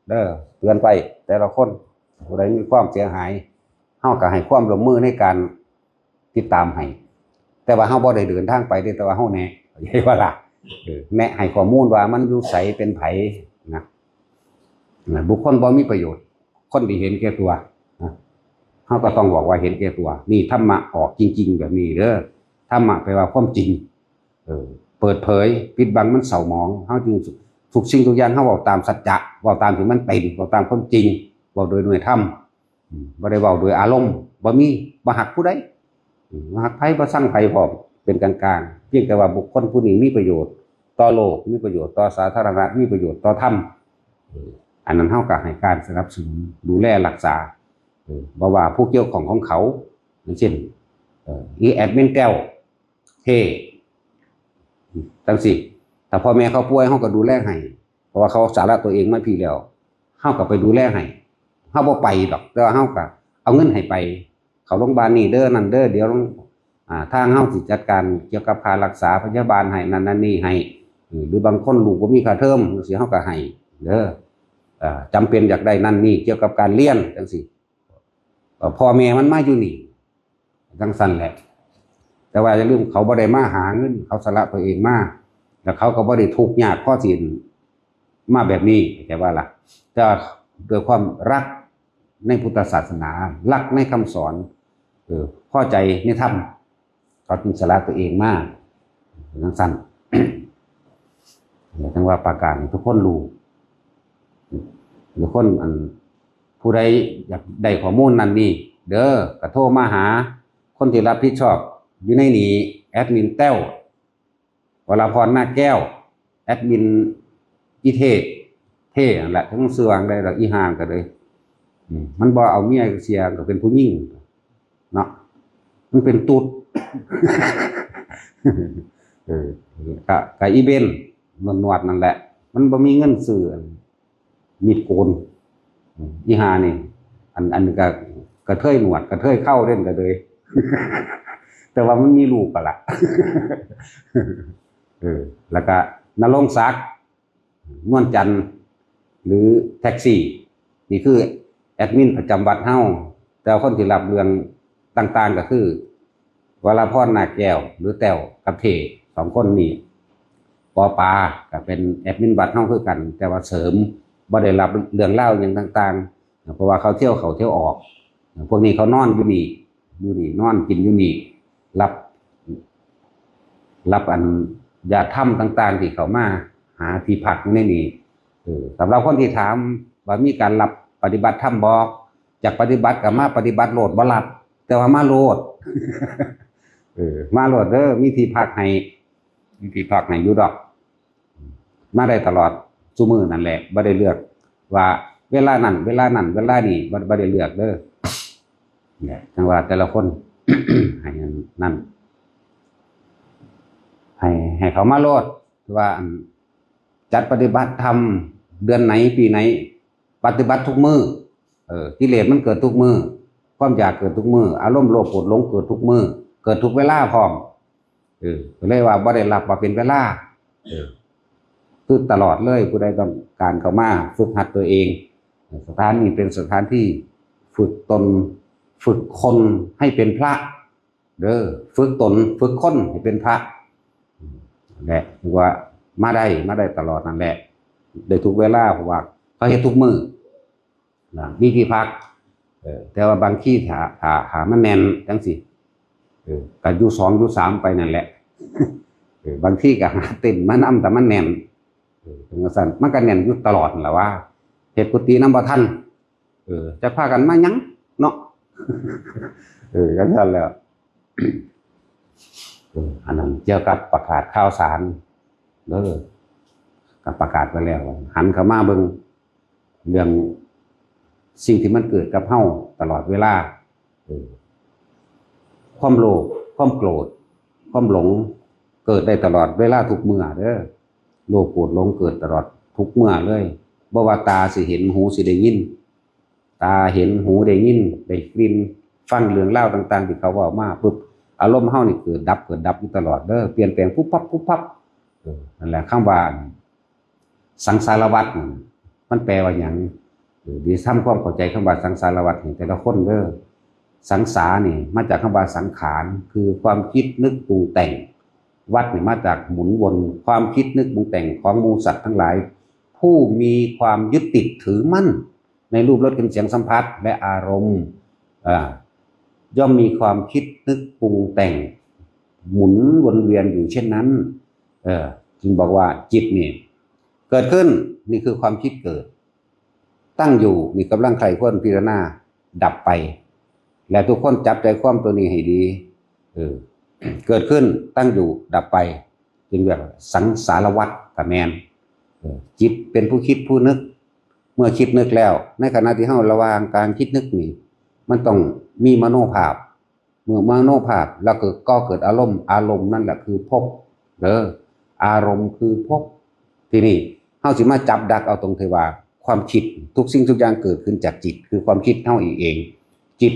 ເດີ ເຕືອນໄວ້ແຕ່ລະຄົນ ຜູ້ໃດມີຄວາມເສຍຫາຍ ເຮົາກໍໃຫ້ຄວາມຮ່ວມມືໃນການຕິດຕາມໃຫ້ ແຕ່ວ່າເຮົາບໍ່ໄດ້ເດີນທາງໄປເດ້ ແຕ່ວ່າເຮົາແນະ ເຫັນບໍ່ລະ? ເອີ ແນະໃຫ້ຂໍ້ມູນວ່າມັນຢູ່ໃສ ເປັນໃຜນະ ນະ ບຸກຄົນບໍ່ມີປະໂຫຍດ ຄົນທີ່ເຫັນແກ່ຕົວນະ ເຮົາກໍຕ້ອງບອກວ່າເຫັນແກ່ຕົວ. ນີ້ທຳມະອອກຈິງໆແບບນີ້ເດີ. ທຳມະແປວ່າຄວາມຈິງ ເອີ ເປີດເຜີຍ ປິດບັງມັນເສົ້າໝອງ. ເຮົາຈຶ່ງ ທຸກສິ່ງທຸກຢ່າງເຮົາເວົ້າຕາມສັດຈະ ເວົ້າຕາມທີ່ມັນເປັນ ເວົ້າຕາມຄວາມຈິງ ເວົ້າໂດຍ ໂດຍທຳ ອືມ ບໍ່ໄດ້ເວົ້າໂດຍອາລົມ ບໍ່ມີ ບໍ່ຮັກຜູ້ໃດ ອືມ ບໍ່ຮັກໃຜ ບໍ່ຊັງໃຜພ້ອມ ເປັນກາງໆ. ພຽງແຕ່ວ່າບຸກຄົນຜູ້ນີ້ມີປະໂຫຍດຕໍ່ໂລກ ມີປະໂຫຍດຕໍ່ສາທາລະນະ ມີປະໂຫຍດຕໍ່ທຳ ເອີ ອັນນັ້ນເຮົາກໍໃຫ້ການສະໜັບສະໜູນ ດູແລຮັກສາ ເອີ ບໍ່ວ່າຜູ້ກ່ຽວຂ້ອງຂອງເຂົາ ຢ່າງເຊັ່ນ ເອີ ອີແອດມິນແຕ້ວ ເທ ຈັ່ງຊີ້ ຖ້າພໍ່ແມ່ເຂົາປ່ວຍ ເຮົາກໍດູແລໃຫ້ ເພາະວ່າເຂົາສະຫຼະຕົວເອງມາພີ້ແລ້ວ ເຮົາກໍໄປດູແລໃຫ້. ເຮົາບໍ່ໄປດອກ ແຕ່ວ່າເຮົາກໍເອົາເງິນໃຫ້ໄປ ເຂົ້າໂຮງບານນີ້ເດີ ນັ້ນເດີ ດຽວ ອາ ທາງເຮົາຊິຈັດການກ່ຽວກັບຄ່າຮັກສາພະຍາບານໃຫ້ ນັ້ນນັ້ນນີ້ໃຫ້ ຫຼືບາງຄົນລູກບໍ່ມີຄ່າເທີມ ຈັ່ງຊີ້ ເຮົາກໍໃຫ້ເດີ ອາ ຈຳເປັນຢາກໄດ້ນັ້ນນີ້ກ່ຽວກັບການຮຽນ ຈັ່ງຊີ້ ເອີ ພໍ່ແມ່ມັນມາຢູ່ນີ້ ຈັ່ງຊັ້ນແຫຼະ. ແຕ່ວ່າຢ່າລືມ ເຂົາບໍ່ໄດ້ມາຫາເງິນ ເຂົາສະຫຼະຕົວເອງມາ ແລ້ວເຂົາກໍບໍ່ໄດ້ທຸກຍາກພໍຊິມາແບບນີ້ ເຂົ້າໃຈບໍ່ລະ? ແຕ່ວ່າດ້ວຍຄວາມຮັກໃນພຸດທະສາສະໜາ ຮັກໃນຄຳສອນ ເອີ ພໍໃຈໃນທຳ ເຂົາຈຶ່ງສະຫຼະຕົວເອງມາຈັ່ງຊັ້ນ. ຈັ່ງວ່າປະກາດໃຫ້ທຸກຄົນຮູ້ ທຸກຄົນ ອັນ ຜູ້ໃດຢາກໄດ້ຂໍ້ມູນນັ້ນນີ້ເດີ ກໍໂທມາຫາຄົນທີ່ຮັບຜິດຊອບຢູ່ໃນນີ້ ແອດມິນແຕ້ວ ວະລາພອນ ນາແກ້ວ ແອດມິນອີເທ ເທ ນັ້ນແຫຼະ ຈັກມັນຊື່ວ່າຈັ່ງໃດດອກ ອີຫ່າງກໍເລີຍ ອືມ ມັນບໍ່ເອົາເມຍເສຍ ກໍເປັນຜູ້ຍິງເນາະ ມັນເປັນຕຸດ ເອີ ກະ ກະອີເບັນ ໜວດໆ ນັ້ນແຫຼະ ມັນບໍ່ມີເງິນຊື້ອັນ ມີດໂກນ ອືມ ອີຫ່ານີ້ ອັນ ອັນກະ ກະເທີຍໜວດ ກະເທີຍເຄົ້າເດ້ ກະເລີຍ ແຕ່ວ່າມັນມີລູກແລ້ວລະ ເອີ ແລ້ວກະນະລົງສັກ ນວນຈັນ ຫຼືແທັກຊີ ນີ້ຄືແອດມິນປະຈຳວັດເຮົາ ແຕ່ວ່າຄົນທີ່ຮັບເລື່ອງຕ່າງໆ ກໍຄື ວະລາພອນ ນາແກ້ວ ຫຼືແຕ້ວກັບເທ ສອງຄົນນີ້ ປໍປາ ກໍເປັນແອດມິນວັດເຮົາຄືກັນ ແຕ່ວ່າເສີມ ບໍ່ໄດ້ຮັບເລື່ອງລາວຫຍັງຕ່າງໆ ເພາະວ່າເຂົາທ່ຽວເຂົ້າທ່ຽວອອກ ພວກນີ້ເຂົານອນຢູ່ນີ້ ຢູ່ນີ້ ນອນກິນຢູ່ນີ້ ຮັບ ຮັບອັນຍາດທຳຕ່າງໆ ທີ່ເຂົ້າມາຫາທີ່ພັກຢູ່ໃນນີ້ ເອີ ສຳລັບຄົນທີ່ຖາມວ່າມີການຮັບປະຕິບັດທຳບໍ່? ຢາກປະຕິບັດກໍມາປະຕິບັດໂລດ ບໍ່ຮັບ ແຕ່ວ່າມາໂລດ ເອີ ມາໂລດເດີ ມີທີ່ພັກໃຫ້ ມີທີ່ພັກໃຫ້ຢູ່ດອກ ມາໄດ້ຕະຫຼອດຊຸມື້ນັ້ນແຫຼະ ບໍ່ໄດ້ເລືອກວ່າເວລານັ້ນ ເວລານັ້ນ ເວລານີ້ ບໍ່ ບໍ່ໄດ້ເລືອກເດີ ແຫຼະ ຈັ່ງວ່າແຕ່ລະຄົນ ໃຫ້ອັນນັ້ນ ໃຫ້ ໃຫ້ເຂົ້າມາໂລດ ວ່າ ອັນ ຈັດປະຕິບັດທຳເດືອນໃດ ປີໃດ ປະຕິບັດທຸກມື້ ເອີ ກິເລດມັນເກີດທຸກມື້ ຄວາມຢາກເກີດທຸກມື້ ອາລົມໂລບໂກດຫຼົງເກີດທຸກມື້ ເກີດທຸກເວລາພ້ອມ ເອີ ກໍເລີຍວ່າບໍ່ໄດ້ຮັບວ່າເປັນເວລາ ເອີ ຄືຕະຫຼອດເລີຍ ຜູ້ໃດຕ້ອງການເຂົ້າມາຝຶກຫັດຕົວເອງ ສະຖານນີ້ເປັນສະຖານທີ່ຝຶກຕົນ ຝຶກຄົນໃຫ້ເປັນພະ ເດີ ຝຶກຕົນ ຝຶກຄົນໃຫ້ເປັນພະ ແລະ ຖືວ່າມາໄດ້ ມາໄດ້ຕະຫຼອດນັ້ນແຫຼະ ໄດ້ທຸກເວລາ ເພາະວ່າເຂົາເຮັດທຸກມື້ນະ ມີທີ່ພັກ ເອີ ແຕ່ວ່າບາງທີຖ້າ ຖ້າ ຖ້າມັນແໜ້ນຈັ່ງຊີ້ ເອີ ກໍຢູ່ສອງ ຢູ່ສາມໄປນັ້ນແຫຼະ ເອີ ບາງທີກໍຫາເຕັນມານຳ ຖ້າມັນແໜ້ນ ເອີ ຈັ່ງວ່າຊັ້ນ ມັນກໍແໜ້ນຢູ່ຕະຫຼອດຫັ້ນລະວ່າ ເຮັດກຸຕິນຳບໍ່ທັນ ເອີ ຈັກພາກັນມາຫຍັງເນາະ ເອີ ຈັ່ງຊັ້ນແຫຼະ ເອີ ອັນນັ້ນກ່ຽວກັບປະກາດຂ່າວສານເດີ ກໍປະກາດໄປແລ້ວ ຫັນເຂົ້າມາເບິ່ງເລື່ອງສິ່ງທີ່ມັນເກີດກັບເຮົາຕະຫຼອດເວລາ ເອີ ຄວາມໂລບ ຄວາມໂກດ ຄວາມຫຼົງ ເກີດໄດ້ຕະຫຼອດເວລາທຸກເມື່ອເດີ ໂລບໂກດຫຼົງເກີດຕະຫຼອດທຸກເມື່ອເລີຍ ບໍ່ວ່າຕາຊິເຫັນ ຫູຊິໄດ້ຍິນ ຕາເຫັນ ຫູໄດ້ຍິນ ໄດ້ກິ່ນ ຟັງເລື່ອງລາວຕ່າງໆ ທີ່ເຂົາເວົ້າມາປຶບ ອາລົມເຮົານີ້ເກີດດັບ ເກີດດັບຢູ່ຕະຫຼອດເດີ ປ່ຽນແປງປຸບປັບ ປຸບປັບ ເອີ ນັ້ນແຫຼະ ຄຳວ່າ ສັງສາລະວັດ ມັນແປວ່າຫຍັງ? ເອີ ດີທຳຄວາມເຂົ້າໃຈຄຳວ່າສັງສາລະວັດໃຫ້ແຕ່ລະຄົນເດີ. ສັງສານີ້ມາຈາກຄຳວ່າສັງຂານ ຄືຄວາມຄິດນຶກປຸງແຕ່ງ, ວັດນີ້ມາຈາກໝູນວົນ ຄວາມຄິດນຶກປຸງແຕ່ງຂອງໝູ່ສັດທັງຫຼາຍ ຜູ້ມີຄວາມຍຶດຕິດຖືໝັ້ນໃນຮູບ ລົດ ກິ່ນ ສຽງ ສຳຜັດ ແລະ ອາລົມ ເອີ ຍ່ອມມີຄວາມຄິດນຶກປຸງແຕ່ງໝູນວົນວຽນຢູ່ເຊັ່ນນັ້ນ. ເອີ ຈຶ່ງບອກວ່າຈິດນີ້ເກີດຂຶ້ນ ນີ້ຄືຄວາມຄິດເກີດ, ຕັ້ງຢູ່ ນີ້ກຳລັງໃຄ່ຄວນພິຈາລະນາ ດັບໄປ ແລະ ທຸກຄົນຈັບໃຈຄວາມຕົວນີ້ໃຫ້ດີ. ເອີ ເກີດຂຶ້ນ, ຕັ້ງຢູ່, ດັບໄປ ຈຶ່ງເອີ້ນວ່າສັງສາລະວັດກະແມ່ນ. ເອີ ຈິດເປັນຜູ້ຄິດຜູ້ນຶກ, ເມື່ອຄິດນຶກແລ້ວ ໃນຂະນະທີ່ເຮົາລະຫວ່າງການຄິດນຶກນີ້ ມັນຕ້ອງມີມະໂນພາບ, ເມື່ອມະໂນພາບແລ້ວກໍກໍ່ເກີດອາລົມ, ອາລົມນັ້ນແຫຼະຄືພົບເດີ, ອາລົມຄືພົບ. ທີນີ້ເຮົາຊິມາຈັບດັກເອົາຕົງທີ່ວ່າຄວາມຄິດ, ທຸກສິ່ງທຸກຢ່າງເກີດຂຶ້ນຈາກຈິດ ຄືຄວາມຄິດເຮົາເອງ. ຈິດ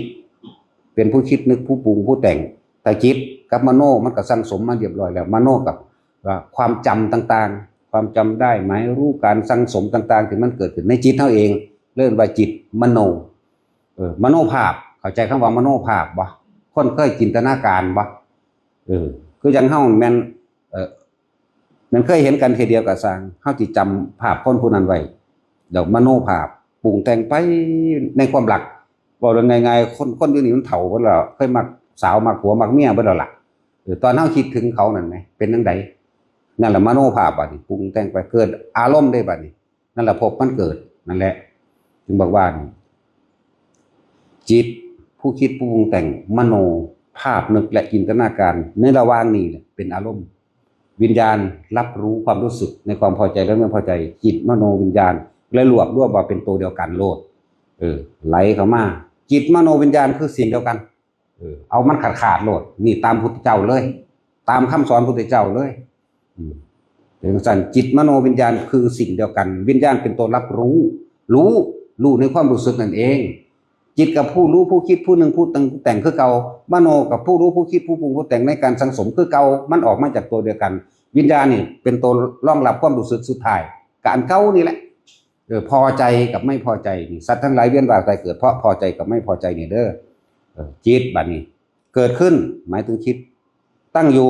ເປັນຜູ້ຄິດນຶກ, ຜູ້ປຸງ, ຜູ້ແຕ່ງ. ແຕ່ຈິດກັບມະໂນມັນກໍສັ່ງສົມມາຮຽບຮ້ອຍແລ້ວ, ມະໂນກັບ ວ່າຄວາມຈຳຕ່າງໆ, ຄວາມຈຳໄດ້ໝາຍຮູ້, ການສັ່ງສົມຕ່າງໆ ທີ່ມັນເກີດຂຶ້ນໃນຈິດເຮົາເອງ ເອີ້ນວ່າຈິດມະໂນ. ເອີ ມະໂນພາບ, ເຂົ້າໃຈຄຳວ່າມະໂນພາບບໍ່? ຄົນເຄີຍຈິນຕະນາການບໍ່? ເອີ ຄືຈັ່ງເຮົາແມ່ນ ເອີ ແມ່ນເຄີຍເຫັນກັນເທື່ອດຽວກໍຊ່າງ, ເຮົາຊິຈຳພາບຄົນຜູ້ນັ້ນໄວ້ ແລ້ວມະໂນພາບ ປຸງແຕ່ງໄປໃນຄວາມລັກ. ເວົ້າເລື່ອງງ່າຍໆ ຄົນ ຄົນດຽວນີ້ມັນເຖົ້າເບິດແລ້ວ, ເຄີຍມັກສາວ ມັກຜົວ ມັກເມຍເບິດແລ້ວລະ. ເອີ ຕອນເຮົາຄິດເຖິງເຂົານັ້ນແໝ ເປັນຈັ່ງໃດ? ນັ້ນລະມະໂນພາບ ບາດນີ້ປຸງແຕ່ງໄປ ເກີດອາລົມເດ້ບາດນີ້. ນັ້ນລະພົບມັນເກີດ ນັ້ນແຫຼະ. ຈຶ່ງບອກວ່າ ຈິດ ຜູ້ຄິດ ຜູ້ປຸງແຕ່ງ, ມະໂນພາບນຶກ ແລະ ຈິນຕະນາການ ໃນລະຫວ່າງນີ້ແຫຼະເປັນອາລົມ. ວິນຍານຮັບຮູ້ຄວາມຮູ້ສຶກໃນຄວາມພໍໃຈ ແລະ ບໍ່ພໍໃຈ, ຈິດ ມະໂນ ວິນຍານ ແລະ ລວບລວມວ່າເປັນໂຕດຽວກັນໂລດ. ເອີ ໄຫຼເຂົ້າມາ, ຈິດ ມະໂນ ວິນຍານ ຄືສິ່ງດຽວກັນ. ເອີ ເອົາມັນຂາດໆໂລດ, ນີ້ຕາມພຸດທະເຈົ້າເລີຍ, ຕາມຄຳສອນພຸດທະເຈົ້າເລີຍ. ອືມ ເປັນຈັ່ງຊັ້ນ, ຈິດ ມະໂນ ວິນຍານ ຄືສິ່ງດຽວກັນ. ວິນຍານເປັນໂຕຮັບຮູ້, ຮູ້ ຮູ້ໃນຄວາມຮູ້ສຶກນັ້ນເອງ. ຈິດກັບຜູ້ຮູ້, ຜູ້ຄິດ, ຜູ້ນຶກ, ຜູ້ປຸງແຕ່ງຄືເກົ່າ. ມະໂນກັບຜູ້ຮູ້, ຜູ້ຄິດ, ຜູ້ປຸງ, ຜູ້ແຕ່ງໃນການສັງສົມຄືເກົ່າ, ມັນອອກມາຈາກໂຕດຽວກັນ. ວິນຍານນີ້ເປັນໂຕຮອງຮັບຄວາມຮູ້ສຶກສຸດທ້າຍ ກະອັນເກົ່ານີ້ແຫຼະ. ເອີ ພໍໃຈກັບໄມ່ພໍໃຈນີ້, ສັດທັງຫຼາຍວຽນວ່າຍຕາຍເກີດ ເພາະພໍໃຈກັບໄມ່ພໍໃຈນີ້ເດີ. ເອີ ຈິດບາດນີ້ເກີດຂຶ້ນ ໝາຍເຖິງຄິດ, ຕັ້ງຢູ່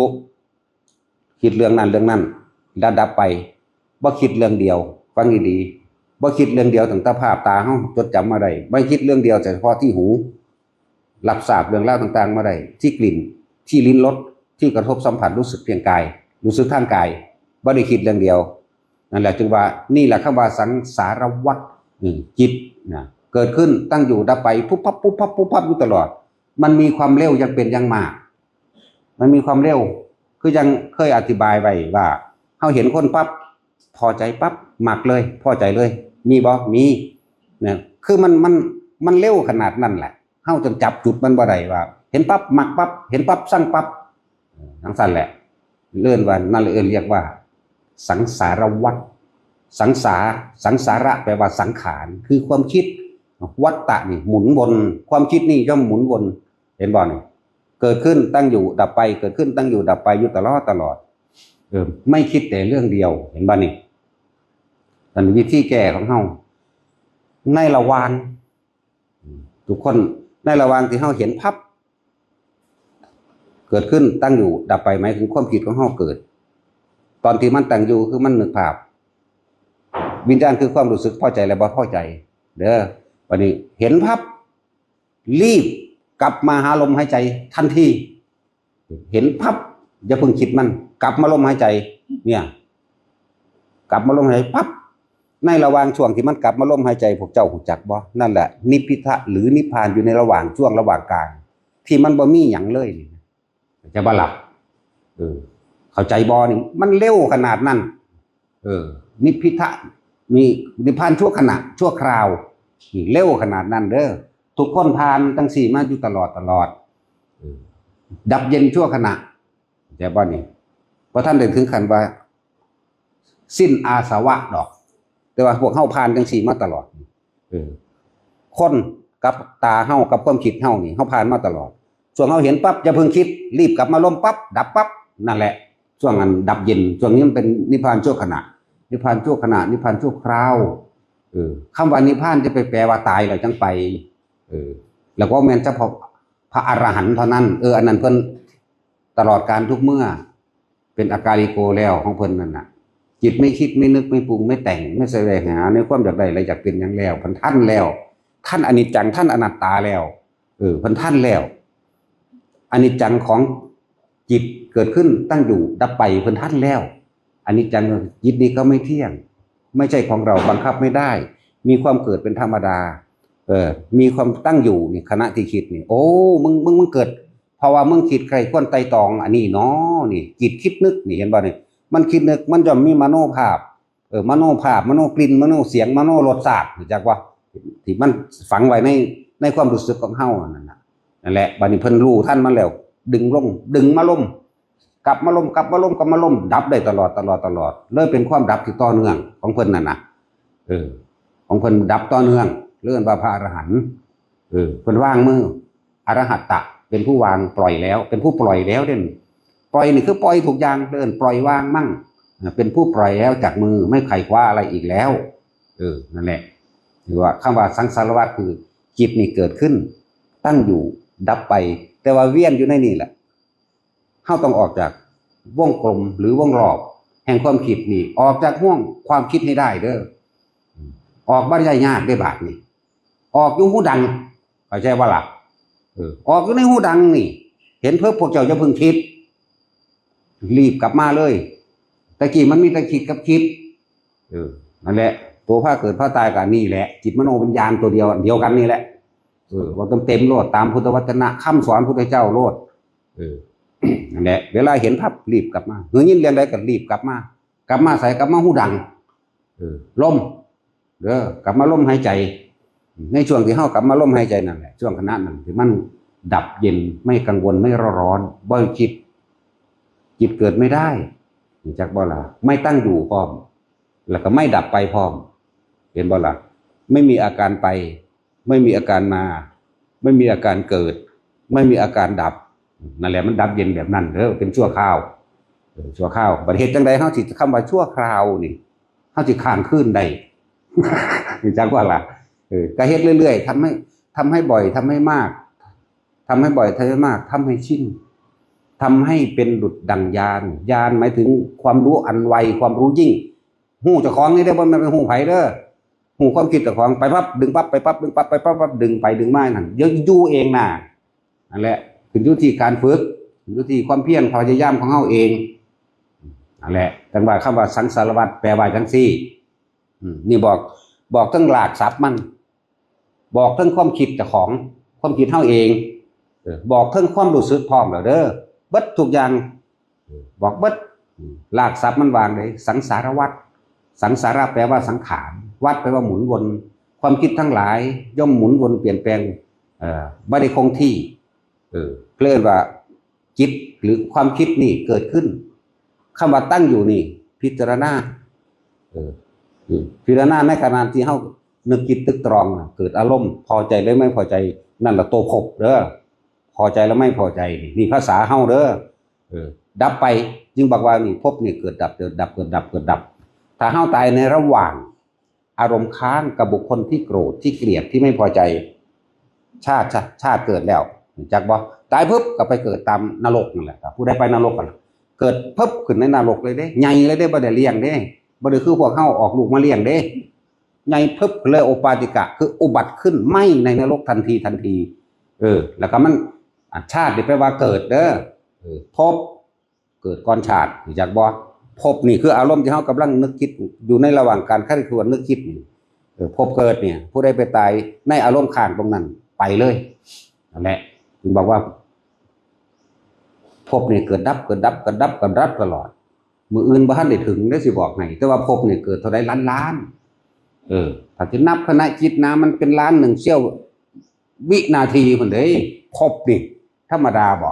ຄິດເລື່ອງນັ້ນເລື່ອງນັ້ນ ແລ້ວດັບໄປ. ບໍ່ຄິດເລື່ອງດຽວ, ຟັງດີໆ, ບໍ່ຄິດເລື່ອງດຽວຕັ້ງແຕ່ພາບຕາເຮົາຈົດຈຳມາໄດ້, ບໍ່ຄິດເລື່ອງດຽວແຕ່ສະເພາະທີ່ຫູຮັບຊາບເລື່ອງລາວຕ່າງໆມາໄດ້, ທີ່ກິ່ນ, ທີ່ລິ້ນລົດ, ທີ່ກະທົບສຳຜັດ, ຮູ້ສຶກທາງກາຍ, ຮູ້ສຶກທາງກາຍ, ບໍ່ໄດ້ຄິດເລື່ອງດຽວ. ນັ້ນແຫຼະຈຶ່ງວ່າ ນີ້ແຫຼະຄຳວ່າສັງສາລະວັດ. ອືມ ຈິດນະ ເກີດຂຶ້ນ, ຕັ້ງຢູ່, ດັບໄປ, ປຸບປັບ ປຸບປັບ ປຸບປັບຢູ່ຕະຫຼອດ. ມັນມີຄວາມເລັວຢ່າງເປັນຢ່າງມາກ. ມັນມີຄວາມເລັວ ຄືຈັ່ງເຄີຍອະທິບາຍໄວ້ວ່າ ເຮົາເຫັນຄົນປັບ ພໍໃຈປັບ ມັກເລີຍ ພໍໃຈເລີຍ ມີບໍ່? ມີນະ. ຄືມັນ ມັນ ມັນເລັວຂະໜາດນັ້ນແຫຼະ, ເຮົາຈັ່ງຈັບຈຸດມັນບໍ່ໄດ້ວ່າ ເຫັນປັບ ມັກປັບ ເຫັນປັບ ຊັງປັບ ຈັ່ງຊັ້ນແຫຼະ. ເອີ້ນວ່າ ນັ້ນເອີ້ນ ຮຽກວ່າສັງສາລະວັດ. ສັງສາ ສັງສາລະ ແປວ່າສັງຂານ ຄືຄວາມຄິດ, ວັດຕະນີ້ໝູນວົນ, ຄວາມຄິດນີ້ຍ່ອມໝູນວົນ. ເຫັນບໍ່ນີ້? ເກີດຂຶ້ນ ຕັ້ງຢູ່ ດັບໄປ, ເກີດຂຶ້ນ ຕັ້ງຢູ່ ດັບໄປ ຢູ່ຕະຫຼອດ ຕະຫຼອດ. ເອີ ໄມ່ຄິດແຕ່ເລື່ອງດຽວ. ເຫັນບໍ່ນີ້? ອັນວິທີແກ້ຂອງເຮົາ ໃນລະຫວ່າງ ທຸກຄົນ ໃນລະຫວ່າງທີ່ເຮົາເຫັນພັບ ເກີດຂຶ້ນ ຕັ້ງຢູ່ ດັບໄປ ໝາຍເຖິງຄວາມຄິດຂອງເຮົາເກີດ. ຕອນທີ່ມັນຕັ້ງຢູ່ ຄືມັນນຶກພາບ. ວິນຍານຄືຄວາມຮູ້ສຶກພໍໃຈ ແລະ ບໍ່ພໍໃຈເດີ. ບັດນີ້ເຫັນພັບ ລີບກັບມາຫາລົມຫາຍໃຈທັນທີ. ເຫັນພັບ ຢ່າເພິ່ງຄິດມັນ, ກັບມາລົມຫາຍໃຈ. ເນຍ ກັບມາລົມຫາຍໃຈປັບ. ໃນລະຫວ່າງຊ່ວງທີ່ມັນກັບມາລົມຫາຍໃຈ ພວກເຈົ້າຮູ້ຈັກບໍ່? ນັ້ນແຫຼະນິບພິທະ ຫຼື ນິບພານ ຢູ່ໃນລະຫວ່າງຊ່ວງລະຫວ່າງກາງ ທີ່ມັນບໍ່ມີຫຍັງເລີຍນີ້. ເຂົ້າໃຈບໍ່ລະ? ເອີ ເຂົ້າໃຈບໍ່ນີ້? ມັນເລັວຂະໜາດນັ້ນ. ເອີ ນິບພິທະ ມີນິບພານຊົ່ວຂະນະ ຊົ່ວຄາວ. ນີ້ເລັວຂະໜາດນັ້ນເດີ. ທຸກຄົນຜ່ານຈັ່ງຊີ້ມາຢູ່ຕະຫຼອດ ຕະຫຼອດ. ເອີ ດັບເຢັນຊົ່ວຂະນະ. ເຂົ້າໃຈບໍ່ນີ້? ບໍ່ທັນໄດ້ເຖິງຂັ້ນວ່າສິ້ນອາສະວະດອກ, ແຕ່ວ່າພວກເຮົາຜ່ານຈັ່ງຊີ້ມາຕະຫຼອດ. ເອີ ຄົນກັບຕາເຮົາ ກັບຄວາມຄິດເຮົານີ້ ເຮົາຜ່ານມາຕະຫຼອດ. ຊ່ວງເຮົາເຫັນປັບ ຢ່າເພິ່ງຄິດ, ລີບກັບມາລົມປັບ ດັບປັບ. ນັ້ນແຫຼະ ຊ່ວງອັນດັບເຢັນ. ຊ່ວງນີ້ມັນເປັນນິບພານຊົ່ວຂະນະ, ນິບພານຊົ່ວຂະນະ, ນິບພານຊົ່ວຄາວ. ເອີ ຄຳວ່ານິບພານຈະໄປແປວ່າຕາຍແລ້ວຈັ່ງໄປ ເອີ ແລ້ວກໍແມ່ນສະເພາະພະອະລະຫັນເທົ່ານັ້ນ ເອີ ອັນນັ້ນເພິ່ນຕະຫຼອດການທຸກເມື່ອ ເປັນອາກາລິໂກແລ້ວຂອງເພິ່ນນັ້ນນະ ຈິດໄມ່ຄິດ ໄມ່ນຶກ ໄມ່ປຸງ ໄມ່ແຕ່ງ ໄມ່ສະແຫວງຫາໃນຄວາມຢາກໄດ້ ແລະ ຢາກເປັນຫຍັງແລ້ວ ເພິ່ນທັນແລ້ວ ທັນອະນິດຈັງ ທັນອະນັດຕາແລ້ວ ເອີ ເພິ່ນທັນແລ້ວ ອະນິດຈັງຂອງຈິດເກີດຂຶ້ນ ຕັ້ງຢູ່ ດັບໄປ ເພິ່ນທັນແລ້ວ ອະນິດຈັງ ຈິດນີ້ກໍໄມ່ທ່ຽງ ໄມ່ໃຊ່ຂອງເຮົາ ບັງຄັບໄມ່ໄດ້ ມີຄວາມເກີດເປັນທຳມະດາ ເອີ ມີຄວາມຕັ້ງຢູ່ນີ້ ຂະນະທີ່ຄິດນີ້ ໂອ້ ມຶງ ມຶງ ມຶງເກີດ ເພາະວ່າມຶງຄິດໃຄ່ຄວນໄຕ່ຕອງອັນນີ້ເນາະ ນີ້ ຈິດຄິດນຶກນີ້ ເຫັນບໍ່ນີ້ ມັນຄິດນຶກ ມັນຍ່ອມມີມະໂນພາບ ເອີ ມະໂນພາບ ມະໂນກິ່ນ ມະໂນສຽງ ມະໂນລົດຊາດ ຮູ້ຈັກບໍ່? ທີ່ມັນຝັງໄວ້ໃນ ໃນຄວາມຮູ້ສຶກຂອງເຮົານັ້ນນະ ນັ້ນແຫຼະ ບັດນີ້ເພິ່ນຮູ້ທັນມັນແລ້ວ ດຶງລົງ ດຶງມາລົມ ກັບມາລົມ ກັບມາລົມ ກັບມາລົມ ດັບໄດ້ຕະຫຼອດ ຕະຫຼອດ ຕະຫຼອດ ເລີຍເປັນຄວາມດັບທີ່ຕໍ່ເນື່ອງຂອງເພິ່ນນັ້ນນະ ເອີ ຂອງເພິ່ນດັບຕໍ່ເນື່ອງ ເອີ້ນວ່າພະອະລະຫັນ ເອີ ເພິ່ນວາງມື ອະລະຫັດຕະ ເປັນຜູ້ວາງ ປ່ອຍແລ້ວ ເປັນຜູ້ປ່ອຍແລ້ວເດ້ ປ່ອຍນີ້ຄືປ່ອຍທຸກຢ່າງ ເອີ້ນປ່ອຍວາງມັ້ງ ເປັນຜູ້ປ່ອຍແລ້ວຈາກມື ໄມ່ໄຂຄວ້າອະໄລອີກແລ້ວ ເອີ ນັ້ນແຫຼະ ຫຼືວ່າຄຳວ່າສັງສາລະວັດ ຄືຈິດນີ້ເກີດຂຶ້ນ ຕັ້ງຢູ່ ດັບໄປ ແຕ່ວ່າວຽນຢູ່ໃນນີ້ແຫຼະ ເຮົາຕ້ອງອອກຈາກວົງກົມ ຫຼື ວົງລອບແຫ່ງຄວາມຄິດນີ້ ອອກຈາກຫ່ວງຄວາມຄິດໃຫ້ໄດ້ເດີ້ ອອກບໍ່ໄດ້ຍາກເດ້ບາດນີ້ ອອກຢູ່ຫູດັງ ເຂົ້າໃຈບໍ່ລະ? ເອີ ອອກຢູ່ໃນຫູດັງນີ້ ເຫັນເພິບ ພວກເຈົ້າຢ່າເພິ່ງຄິດ ລີບກັບມາເລີຍ ແຕ່ກີ້ມັນມີແຕ່ຄິດກັບຄິດ ເອີ ນັ້ນແຫຼະ ໂຕພາເກີດພາຕາຍກໍອັນນີ້ແຫຼະ ຈິດມະໂນວິນຍານໂຕດຽວ ອັນດຽວກັນນີ້ແຫຼະ ເອີ ເວົ້າເຕັມໆໂລດ ຕາມພຸດທະວັດທະນະຄຳສອນພຸດທະເຈົ້າໂລດ ເອີ ນັ້ນແຫຼະ ເວລາເຫັນພັບ ລີບກັບມາ ເມື່ອຍິນເລື່ອງໃດກໍລີບກັບມາ ກັບມາໃສ? ກັບມາຫູດັງ ເອີ ລົມ ເດີ ກັບມາລົມຫາຍໃຈ ໃນຊ່ວງທີ່ເຮົາກັບມາລົມຫາຍໃຈນັ້ນແຫຼະ ຊ່ວງຂະນະນັ້ນທີ່ມັນດັບເຢັນ ໄມ່ກັງວົນ ໄມ່ເຣົາຮ້ອນ ບໍ່ຄິດ ຈິດເກີດໄມ່ໄດ້ ຮູ້ຈັກບໍ່ລະ? ໄມ່ຕັ້ງຢູ່ພ້ອມ ແລ້ວກໍໄມ່ດັບໄປພ້ອມ ເຫັນບໍ່ລະ? ໄມ່ມີອາການໄປ ໄມ່ມີອາການມາ ໄມ່ມີອາການເກີດ ໄມ່ມີອາການດັບ ນັ້ນແຫຼະ ມັນດັບເຢັນແບບນັ້ນເດີ ເປັນຊົ່ວຄາວ ເອີ ຊົ່ວຄາວ ບັດເຮັດຈັ່ງໃດເຮົາຊິ ຄຳວ່າຊົ່ວຄາວນີ້ ເຮົາຊິຄ້າງຄືນໄດ້ ຮູ້ຈັກບໍ່ລະ? ເອີ ກໍເຮັດເລື້ອຍໆ ທຳໃຫ້ ທຳໃຫ້ບ່ອຍ ທຳໃຫ້ມາກ ທຳໃຫ້ບ່ອຍ ທຳໃຫ້ມາກ ທຳໃຫ້ຊິນ ທຳໃຫ້ເປັນດຸດດັ່ງຍານ ຍານໝາຍເຖິງຄວາມຮູ້ອັນໄວ ຄວາມຮູ້ຍິ່ງ ຮູ້ເຈົ້າຂອງນີ້ເດີ ບໍ່ແມ່ນໄປຮູ້ໃຜເດີ ຮູ້ຄວາມຄິດເຈົ້າຂອງ ໄປປັບ ດຶງປັບ ໄປປັບ ດຶງປັບ ໄປປັບ ປັບ ດຶງໄປດຶງມານັ້ນ ເດີ ຢູ່ເອງນາ ນັ້ນແຫຼະ ຂຶ້ນຢູ່ທີ່ການຝຶກ ຂຶ້ນຢູ່ທີ່ຄວາມພຽນ ຄວາມພະຍາຍາມຂອງເຮົາເອງ ນັ້ນແຫຼະ ຈັ່ງວ່າຄຳວ່າສັງສາລະວັດ ແປວ່າຈັ່ງຊີ້ ອືມ ນີ້ບອກ ບອກເຖິງລາກສັບມັນ ບອກເຖິງຄວາມຄິດເຈົ້າຂອງ ຄວາມຄິດເຮົາເອງ ເອີ ບອກເຖິງຄວາມຮູ້ສຶກພ້ອມແລ້ວເດີ ເບິດທຸກຢ່າງ ບອກເບິດ ລາກສັບມັນວ່າຈັ່ງໃດ ສັງສາລະວັດ ສັງສາລະແປວ່າສັງຂານ ວັດແປວ່າໝູນວົນ ຄວາມຄິດທັງຫຼາຍຍ່ອມໝູນວົນປ່ຽນແປງ ເອີ ບໍ່ໄດ້ຄົງທີ່ ເອີ ເອີ້ນວ່າຈິດ ຫຼື ຄວາມຄິດນີ້ເກີດຂຶ້ນ ຄຳວ່າຕັ້ງຢູ່ນີ້ ພິຈາລະນາ ເອີ ພິຈາລະນາໃນຂະນະທີ່ເຮົານຶກຄິດຕຶກຕຣອງ ເກີດອາລົມພໍໃຈ ຫຼື ໄມ່ພໍໃຈ ນັ້ນລະໂຕພົບເດີ ພໍໃຈ ຫຼື ໄມ່ພໍໃຈ ນີ້ ນີ້ພາສາເຮົາເດີ ເອີ ດັບໄປ ຈຶ່ງບອກວ່ານີ້ ພົບນີ້ເກີດດັບ ເກີດດັບ ເກີດດັບ ເກີດດັບ ຖ້າເຮົາຕາຍໃນລະຫວ່າງ ອາລົມຄ້າງກັບບຸກຄົນທີ່ໂກດ ທີ່ກຽດ ທີ່ໄມ່ພໍໃຈ ຊາດ ຊາດ ຊາດເກີດແລ້ວ ຮູ້ຈັກບໍ່? ຕາຍປຶບກໍໄປເກີດຕາມນະລົກນັ້ນແຫຼະ ຜູ້ໃດໄປນະລົກກໍເກີດປຶບຂຶ້ນໃນນະລົກເລີຍເດ້ ໃຫຍ່ເລີຍເດ້ ບໍ່ໄດ້ລ້ຽງເດ້ ບໍ່ໄດ້ຄືພວກເຮົາອອກລູກມາລ້ຽງເດ້ ໃຫຍ່ປຶບເລີຍ ໂອປາຕິກະ ຄືອຸບັດຂຶ້ນໃໝ່ໃນນະລົກທັນທີ ທັນທີ ເອີ ແລ້ວກໍມັນ ອາ ຊາດນີ້ແປວ່າເກີດເດີ ເອີ ພົບ ເກີດກ່ອນຊາດ ຮູ້ຈັກບໍ່? ພົບນີ້ຄືອາລົມທີ່ເຮົາກຳລັງນຶກຄິດຢູ່ໃນລະຫວ່າງການໃຄຄວນນຶກຄິດນີ້ ເອີ ພົບເກີດນີ້ ຜູ້ໃດໄປຕາຍໃນອາລົມຄ້າງຕົງນັ້ນໄປເລີຍ ນັ້ນແຫຼະ ຈຶ່ງບອກວ່າ ພົບນີ້ເກີດດັບ ເກີດດັບ ເກີດດັບ ເກີດດັບຕະຫຼອດ ມື້ອື່ນບໍ່ທັນໄດ້ເຖິງເດ້ ຊິບອກໃຫ້ ແຕ່ວ່າພົບນີ້ເກີດເທົ່າໃດລ້ານໆ ເອີ ຖ້າຊິນັບຂະນະຈິດນະ ມັນເປັນລ້ານໜຶ່ງສ່ຽວ ວິນາທີພຸ້ນເດ້ ຄົບນີ້ທຳມະດາບໍ?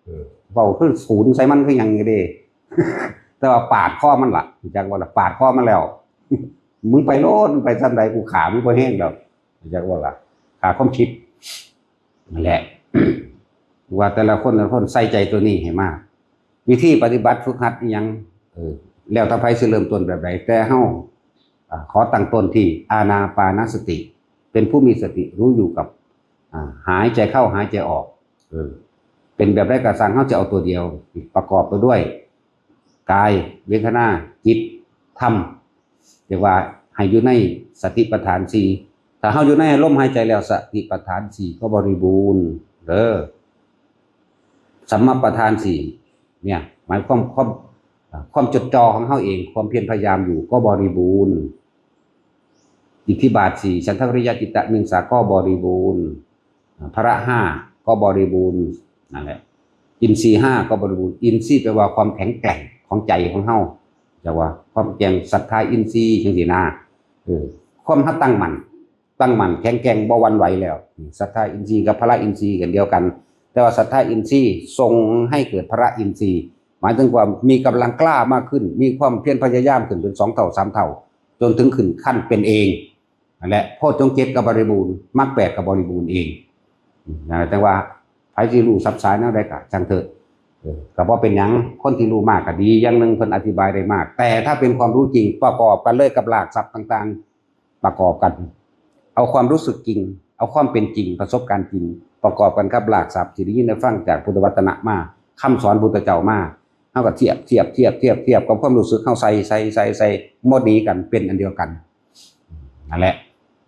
ເອີ ເວົ້າຄືສູນໃສ່ມັນຄືຫຍັງນີ້ເດ້ ແຕ່ວ່າປາດຄໍມັນລະ ຮູ້ຈັກບໍ່ລະ? ປາດຄໍມັນແລ້ວ ມຶງໄປໂລດ ມຶງໄປສ່ຳໃດ ກູຂ້າມຶງພໍແຮງດອກ ຮູ້ຈັກບໍ່ລະ? ຂ້າຄວາມຄິດ ນັ້ນແຫຼະ ວ່າແຕ່ລະຄົນ ແຕ່ລະຄົນໃສ່ໃຈໂຕນີ້ໃຫ້ມາກ ວິທີປະຕິບັດຝຶກຫັດອີ່ຫຍັງ ເອີ ແລ້ວແຕ່ໃຜຊິເລີ່ມຕົ້ນແບບໃດ ແຕ່ເຮົາ ອ່າ ຂໍຕັ້ງຕົ້ນທີ່ອານາປານະສະຕິ ເປັນຜູ້ມີສະຕິຮູ້ຢູ່ກັບ ອ່າ ຫາຍໃຈເຂົ້າ ຫາຍໃຈອອກ ເອີ ເປັນແບບໃດກໍຊ່າງ ເຮົາຈະເອົາຕົວດຽວ ປະກອບໄປດ້ວຍ ກາຍ ເວທະນາ ຈິດ ທຳ ເອີ້ນວ່າໃຫ້ຢູ່ໃນສະຕິປັດຖານສີ່. ຖ້າເຮົາຢູ່ໃນລົມຫາຍໃຈແລ້ວ ສະຕິປັດຖານສີ່ກໍບໍລິບູນເດີ. ສຳມະປະທານສີ່ເນຍ ໝາຍຄວາມ ຄວາມ ຄວາມຈົດຈ່ອຂອງເຮົາເອງ ຄວາມພຽນພະຍາຍາມຢູ່ກໍບໍລິບູນ. ອິດທິບາດສີ່ ສັນທະວິລິຍະ ຈິດຕະ ວິມະສາກໍບໍລິບູນ. ພະລະຫ້າກໍບໍລິບູນ ນັ້ນແຫຼະ ອິນຊີຫ້າກໍບໍລິບູນ. ອິນຊີແປວ່າຄວາມແຂງແກ່ງຂອງໃຈຂອງເຮົາ ຈະວ່າຄວາມແກ່ງສັດທາອິນຊີ ຈັ່ງຊີ້ນະ ເອີ ຄວາມເຮົາຕັ້ງໝັ້ນ ຕັ້ງໝັ້ນແຂງແກ່ງ ບໍ່ຫວັ່ນໄຫວແລ້ວ ສັດທາອິນຊີກັບພະລະອິນຊີກັນດຽວກັນ ແຕ່ວ່າສັດທາອິນຊີສົ່ງໃຫ້ເກີດພະລະອິນຊີ ໝາຍເຖິງວ່າມີກຳລັງກ້າມາກຂຶ້ນ ມີຄວາມພຽນພະຍາຍາມຂຶ້ນເປັນສອງເທົ່າ ສາມເທົ່າ ຈົນເຖິງຂຶ້ນຂັ້ນເປັນເອງ. ນັ້ນແຫຼະ ໂພດຊົງເຈັດກໍບໍລິບູນ ມັກແປດກໍບໍລິບູນເອງ. ອາ ແຕ່ວ່າໃຜຊິຮູ້ສັບສາແນວໃດກໍຊ່າງເທີະ ເອີ ກໍບໍ່ເປັນຫຍັງ. ຄົນທີ່ຮູ້ມາກກໍດີຢ່າງໜຶ່ງ ເພິ່ນອະທິບາຍໄດ້ມາກ ແຕ່ຖ້າເປັນຄວາມຮູ້ຈິງ ປະກອບກັນເລີຍກັບລາກສັບຕ່າງໆ ປະກອບກັນ ເອົາຄວາມຮູ້ສຶກຈິງ ເອົາຄວາມເປັນຈິງ ປະສົບການຈິງ ປະກອບກັນກັບລາກສັບທີ່ໄດ້ຍິນໄດ້ຟັງຈາກພຸດທະວັດຕະນະມາ ຄຳສອນພຸດທະເຈົ້າມາ ເຮົາກໍທຽບ ທຽບ ທຽບ ທຽບ ທຽບກັບຄວາມຮູ້ສຶກເຮົາ ໃສ່ ໃສ່ ໃສ່ ໃສ່ ບໍ່ໜີກັນ ເປັນອັນດຽວກັນ. ນັ້ນແຫຼະ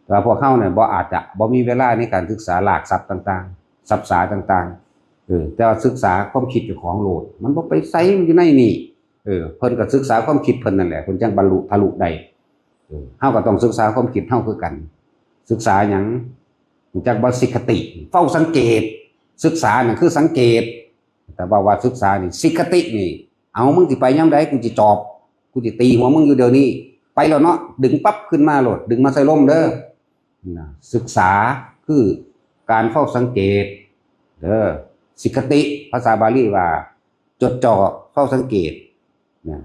ແຕ່ວ່າພວກເຮົານີ້ບໍ່ ອາດຈະບໍ່ມີເວລາໃນການສຶກສາລາກສັບຕ່າງໆ ສັບສາຕ່າງໆ ເອີ ແຕ່ວ່າສຶກສາຄວາມຄິດເຈົ້າຂອງໂລດ ມັນບໍ່ໄປໃສ ມັນຢູ່ໃນນີ້. ເອີ ເພິ່ນກໍສຶກສາຄວາມຄິດເພິ່ນນັ້ນແຫຼະ ເພິ່ນຈັ່ງບັນລຸທະລຸໄດ້. ເອີ ເຮົາກໍຕ້ອງສຶກສາຄວາມຄິດເຮົາຄືກັນ. ສຶກສາຫຍັງ? ຮູ້ຈັກບໍ່? ສິກຂະຕິ ເຝົ້າສັງເກດ. ສຶກສານັ້ນຄືສັງເກດ ແຕ່ວ່າ ວ່າສຶກສານີ້ ສິກຂະຕິນີ້ ເອົາ ມຶງຊິໄປຍາມໃດ? ກູຊິຈອບ ກູຊິຕີຫົວມຶງຢູ່ດຽວນີ້ ໄປແລ້ວເນາະ ດຶງປັບຂຶ້ນມາໂລດ ດຶງມາໃສ່ລົມເດີ. ນະ ສຶກສາຄືການເຝົ້າສັງເກດເດີ. ສິກຂະຕິ ພາສາບາລີວ່າ ຈົດຈ່ອ ເຝົ້າສັງເກດ ນະ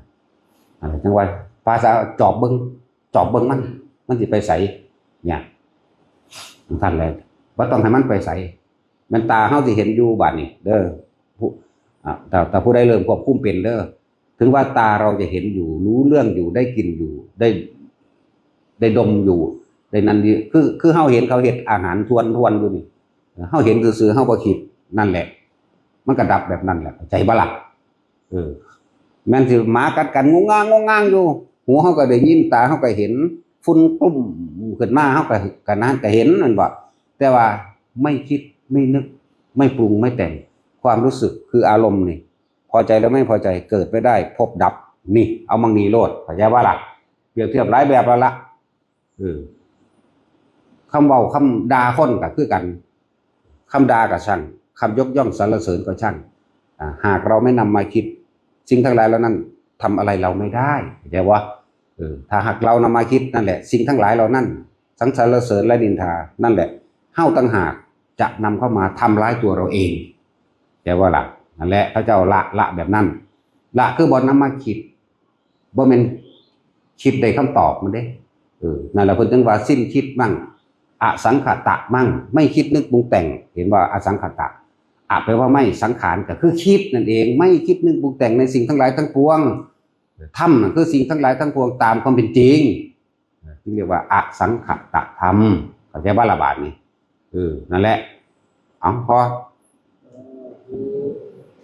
ອັນນັ້ນຈັ່ງວ່າພາສາຈອບເບິ່ງ ຈອບເບິ່ງມັນ ມັນຊິໄປໃສ ເນຍ ຊັ້ນແຫຼະ ບໍ່ຕ້ອງໃຫ້ມັນໄປໃສ ແມ່ນຕາເຮົາຊິເຫັນຢູ່ບາດນີ້ເດີ ຜູ້ ອ່າ ຖ້າ ຖ້າຜູ້ໃດເລີ່ມຄວບຄຸມເປັນເດີ ເຖິງວ່າຕາເຮົາຈະເຫັນຢູ່ ຮູ້ເລື່ອງຢູ່ ໄດ້ກິ່ນຢູ່ ໄດ້ ໄດ້ດົມຢູ່ ໄດ້ນັ້ນຢູ່ ຄື ຄືເຮົາເຫັນເຂົາເຮັດອາຫານທວນໆຢູ່ນີ້ ເຮົາເຫັນຊື່ໆ ເຮົາບໍ່ຄິດ ນັ້ນແຫຼະ ມັນກໍດັບແບບນັ້ນແຫຼະ ເຂົ້າໃຈບໍ່ລະ? ເອີ ແມ່ນຊິໝາກັດກັນງົງງາງ ງົງງາງຢູ່ ຫູເຮົາກໍໄດ້ຍິນ ຕາເຮົາກໍເຫັນ ຝຸ່ນກຸ້ມຂຶ້ນມາ ເຮົາກໍ ກໍນັ້ນກໍເຫັນ ແມ່ນບໍ່? ແຕ່ວ່າໄມ່ຄິດ ໄມ່ນຶກ ໄມ່ປຸງ ໄມ່ແຕ່ງ ຄວາມຮູ້ສຶກຄືອາລົມນີ້ ພໍໃຈ ຫຼື ໄມ່ພໍໃຈ ເກີດໄປໄດ້ ພົບດັບ ນີ້ ເອົາໝ່ອງນີ້ໂລດ ເຂົ້າໃຈບໍ່ລະ? ປຽບທຽບຫຼາຍແບບແລ້ວລະ ເອີ ຄຳເວົ້າ ຄຳດ່າຄົນກໍຄືກັນ ຄຳດ່າກໍຊ່າງ ຄຳຍົກຍ້ອງສັນລະເສີນກໍຊ່າງ ອາ ຫາກເຮົາໄມ່ນຳມາຄິດ ສິ່ງທັງຫຼາຍເຫຼົ່ານັ້ນທຳອະໄລເຮົາໄມ່ໄດ້ ເຂົ້າໃຈບໍ່? ເອີ ຖ້າຫາກເຮົານຳມາຄິດ ນັ້ນແຫຼະ ສິ່ງທັງຫຼາຍເຫຼົ່ານັ້ນ ທັງສັນລະເສີນ ແລະ ນິນທາ ນັ້ນແຫຼະ ເຮົາຕ່າງຫາກຈະນຳເຂົ້າມາທຳລາຍຕົວເຮົາເອງ ເຂົ້າໃຈບໍ່ລະ? ນັ້ນແຫຼະ ເຂົາເຈົ້າລະ ລະແບບນັ້ນ ລະຄືບໍ່ນຳມາຄິດ ບໍ່ແມ່ນຄິດໄດ້ຄຳຕອບມັນເດ້ ເອີ ນັ້ນລະເພິ່ນຈຶ່ງວ່າ ສິ້ນຄິດມັງ ອະສັງຂະຕະມັງ ໄມ່ຄິດນຶກປຸງແຕ່ງ ເຫັນບໍ່? ອະສັງຂະຕະ ອະ ແປວ່າໄມ່ ສັງຂານກໍຄືຄິດນັ້ນເອງ ໄມ່ຄິດນຶກປຸງແຕ່ງໃນສິ່ງທັງຫຼາຍທັງປວງ ທຳນັ້ນຄືສິ່ງທັງຫຼາຍທັງປວງຕາມຄວາມເປັນຈິງ ຈຶ່ງຮຽກວ່າອະສັງຂະຕະທຳ ເຂົ້າໃຈບໍ່ລະບາດນີ້? ເອີ ນັ້ນແຫຼະ ເອົາ ພໍ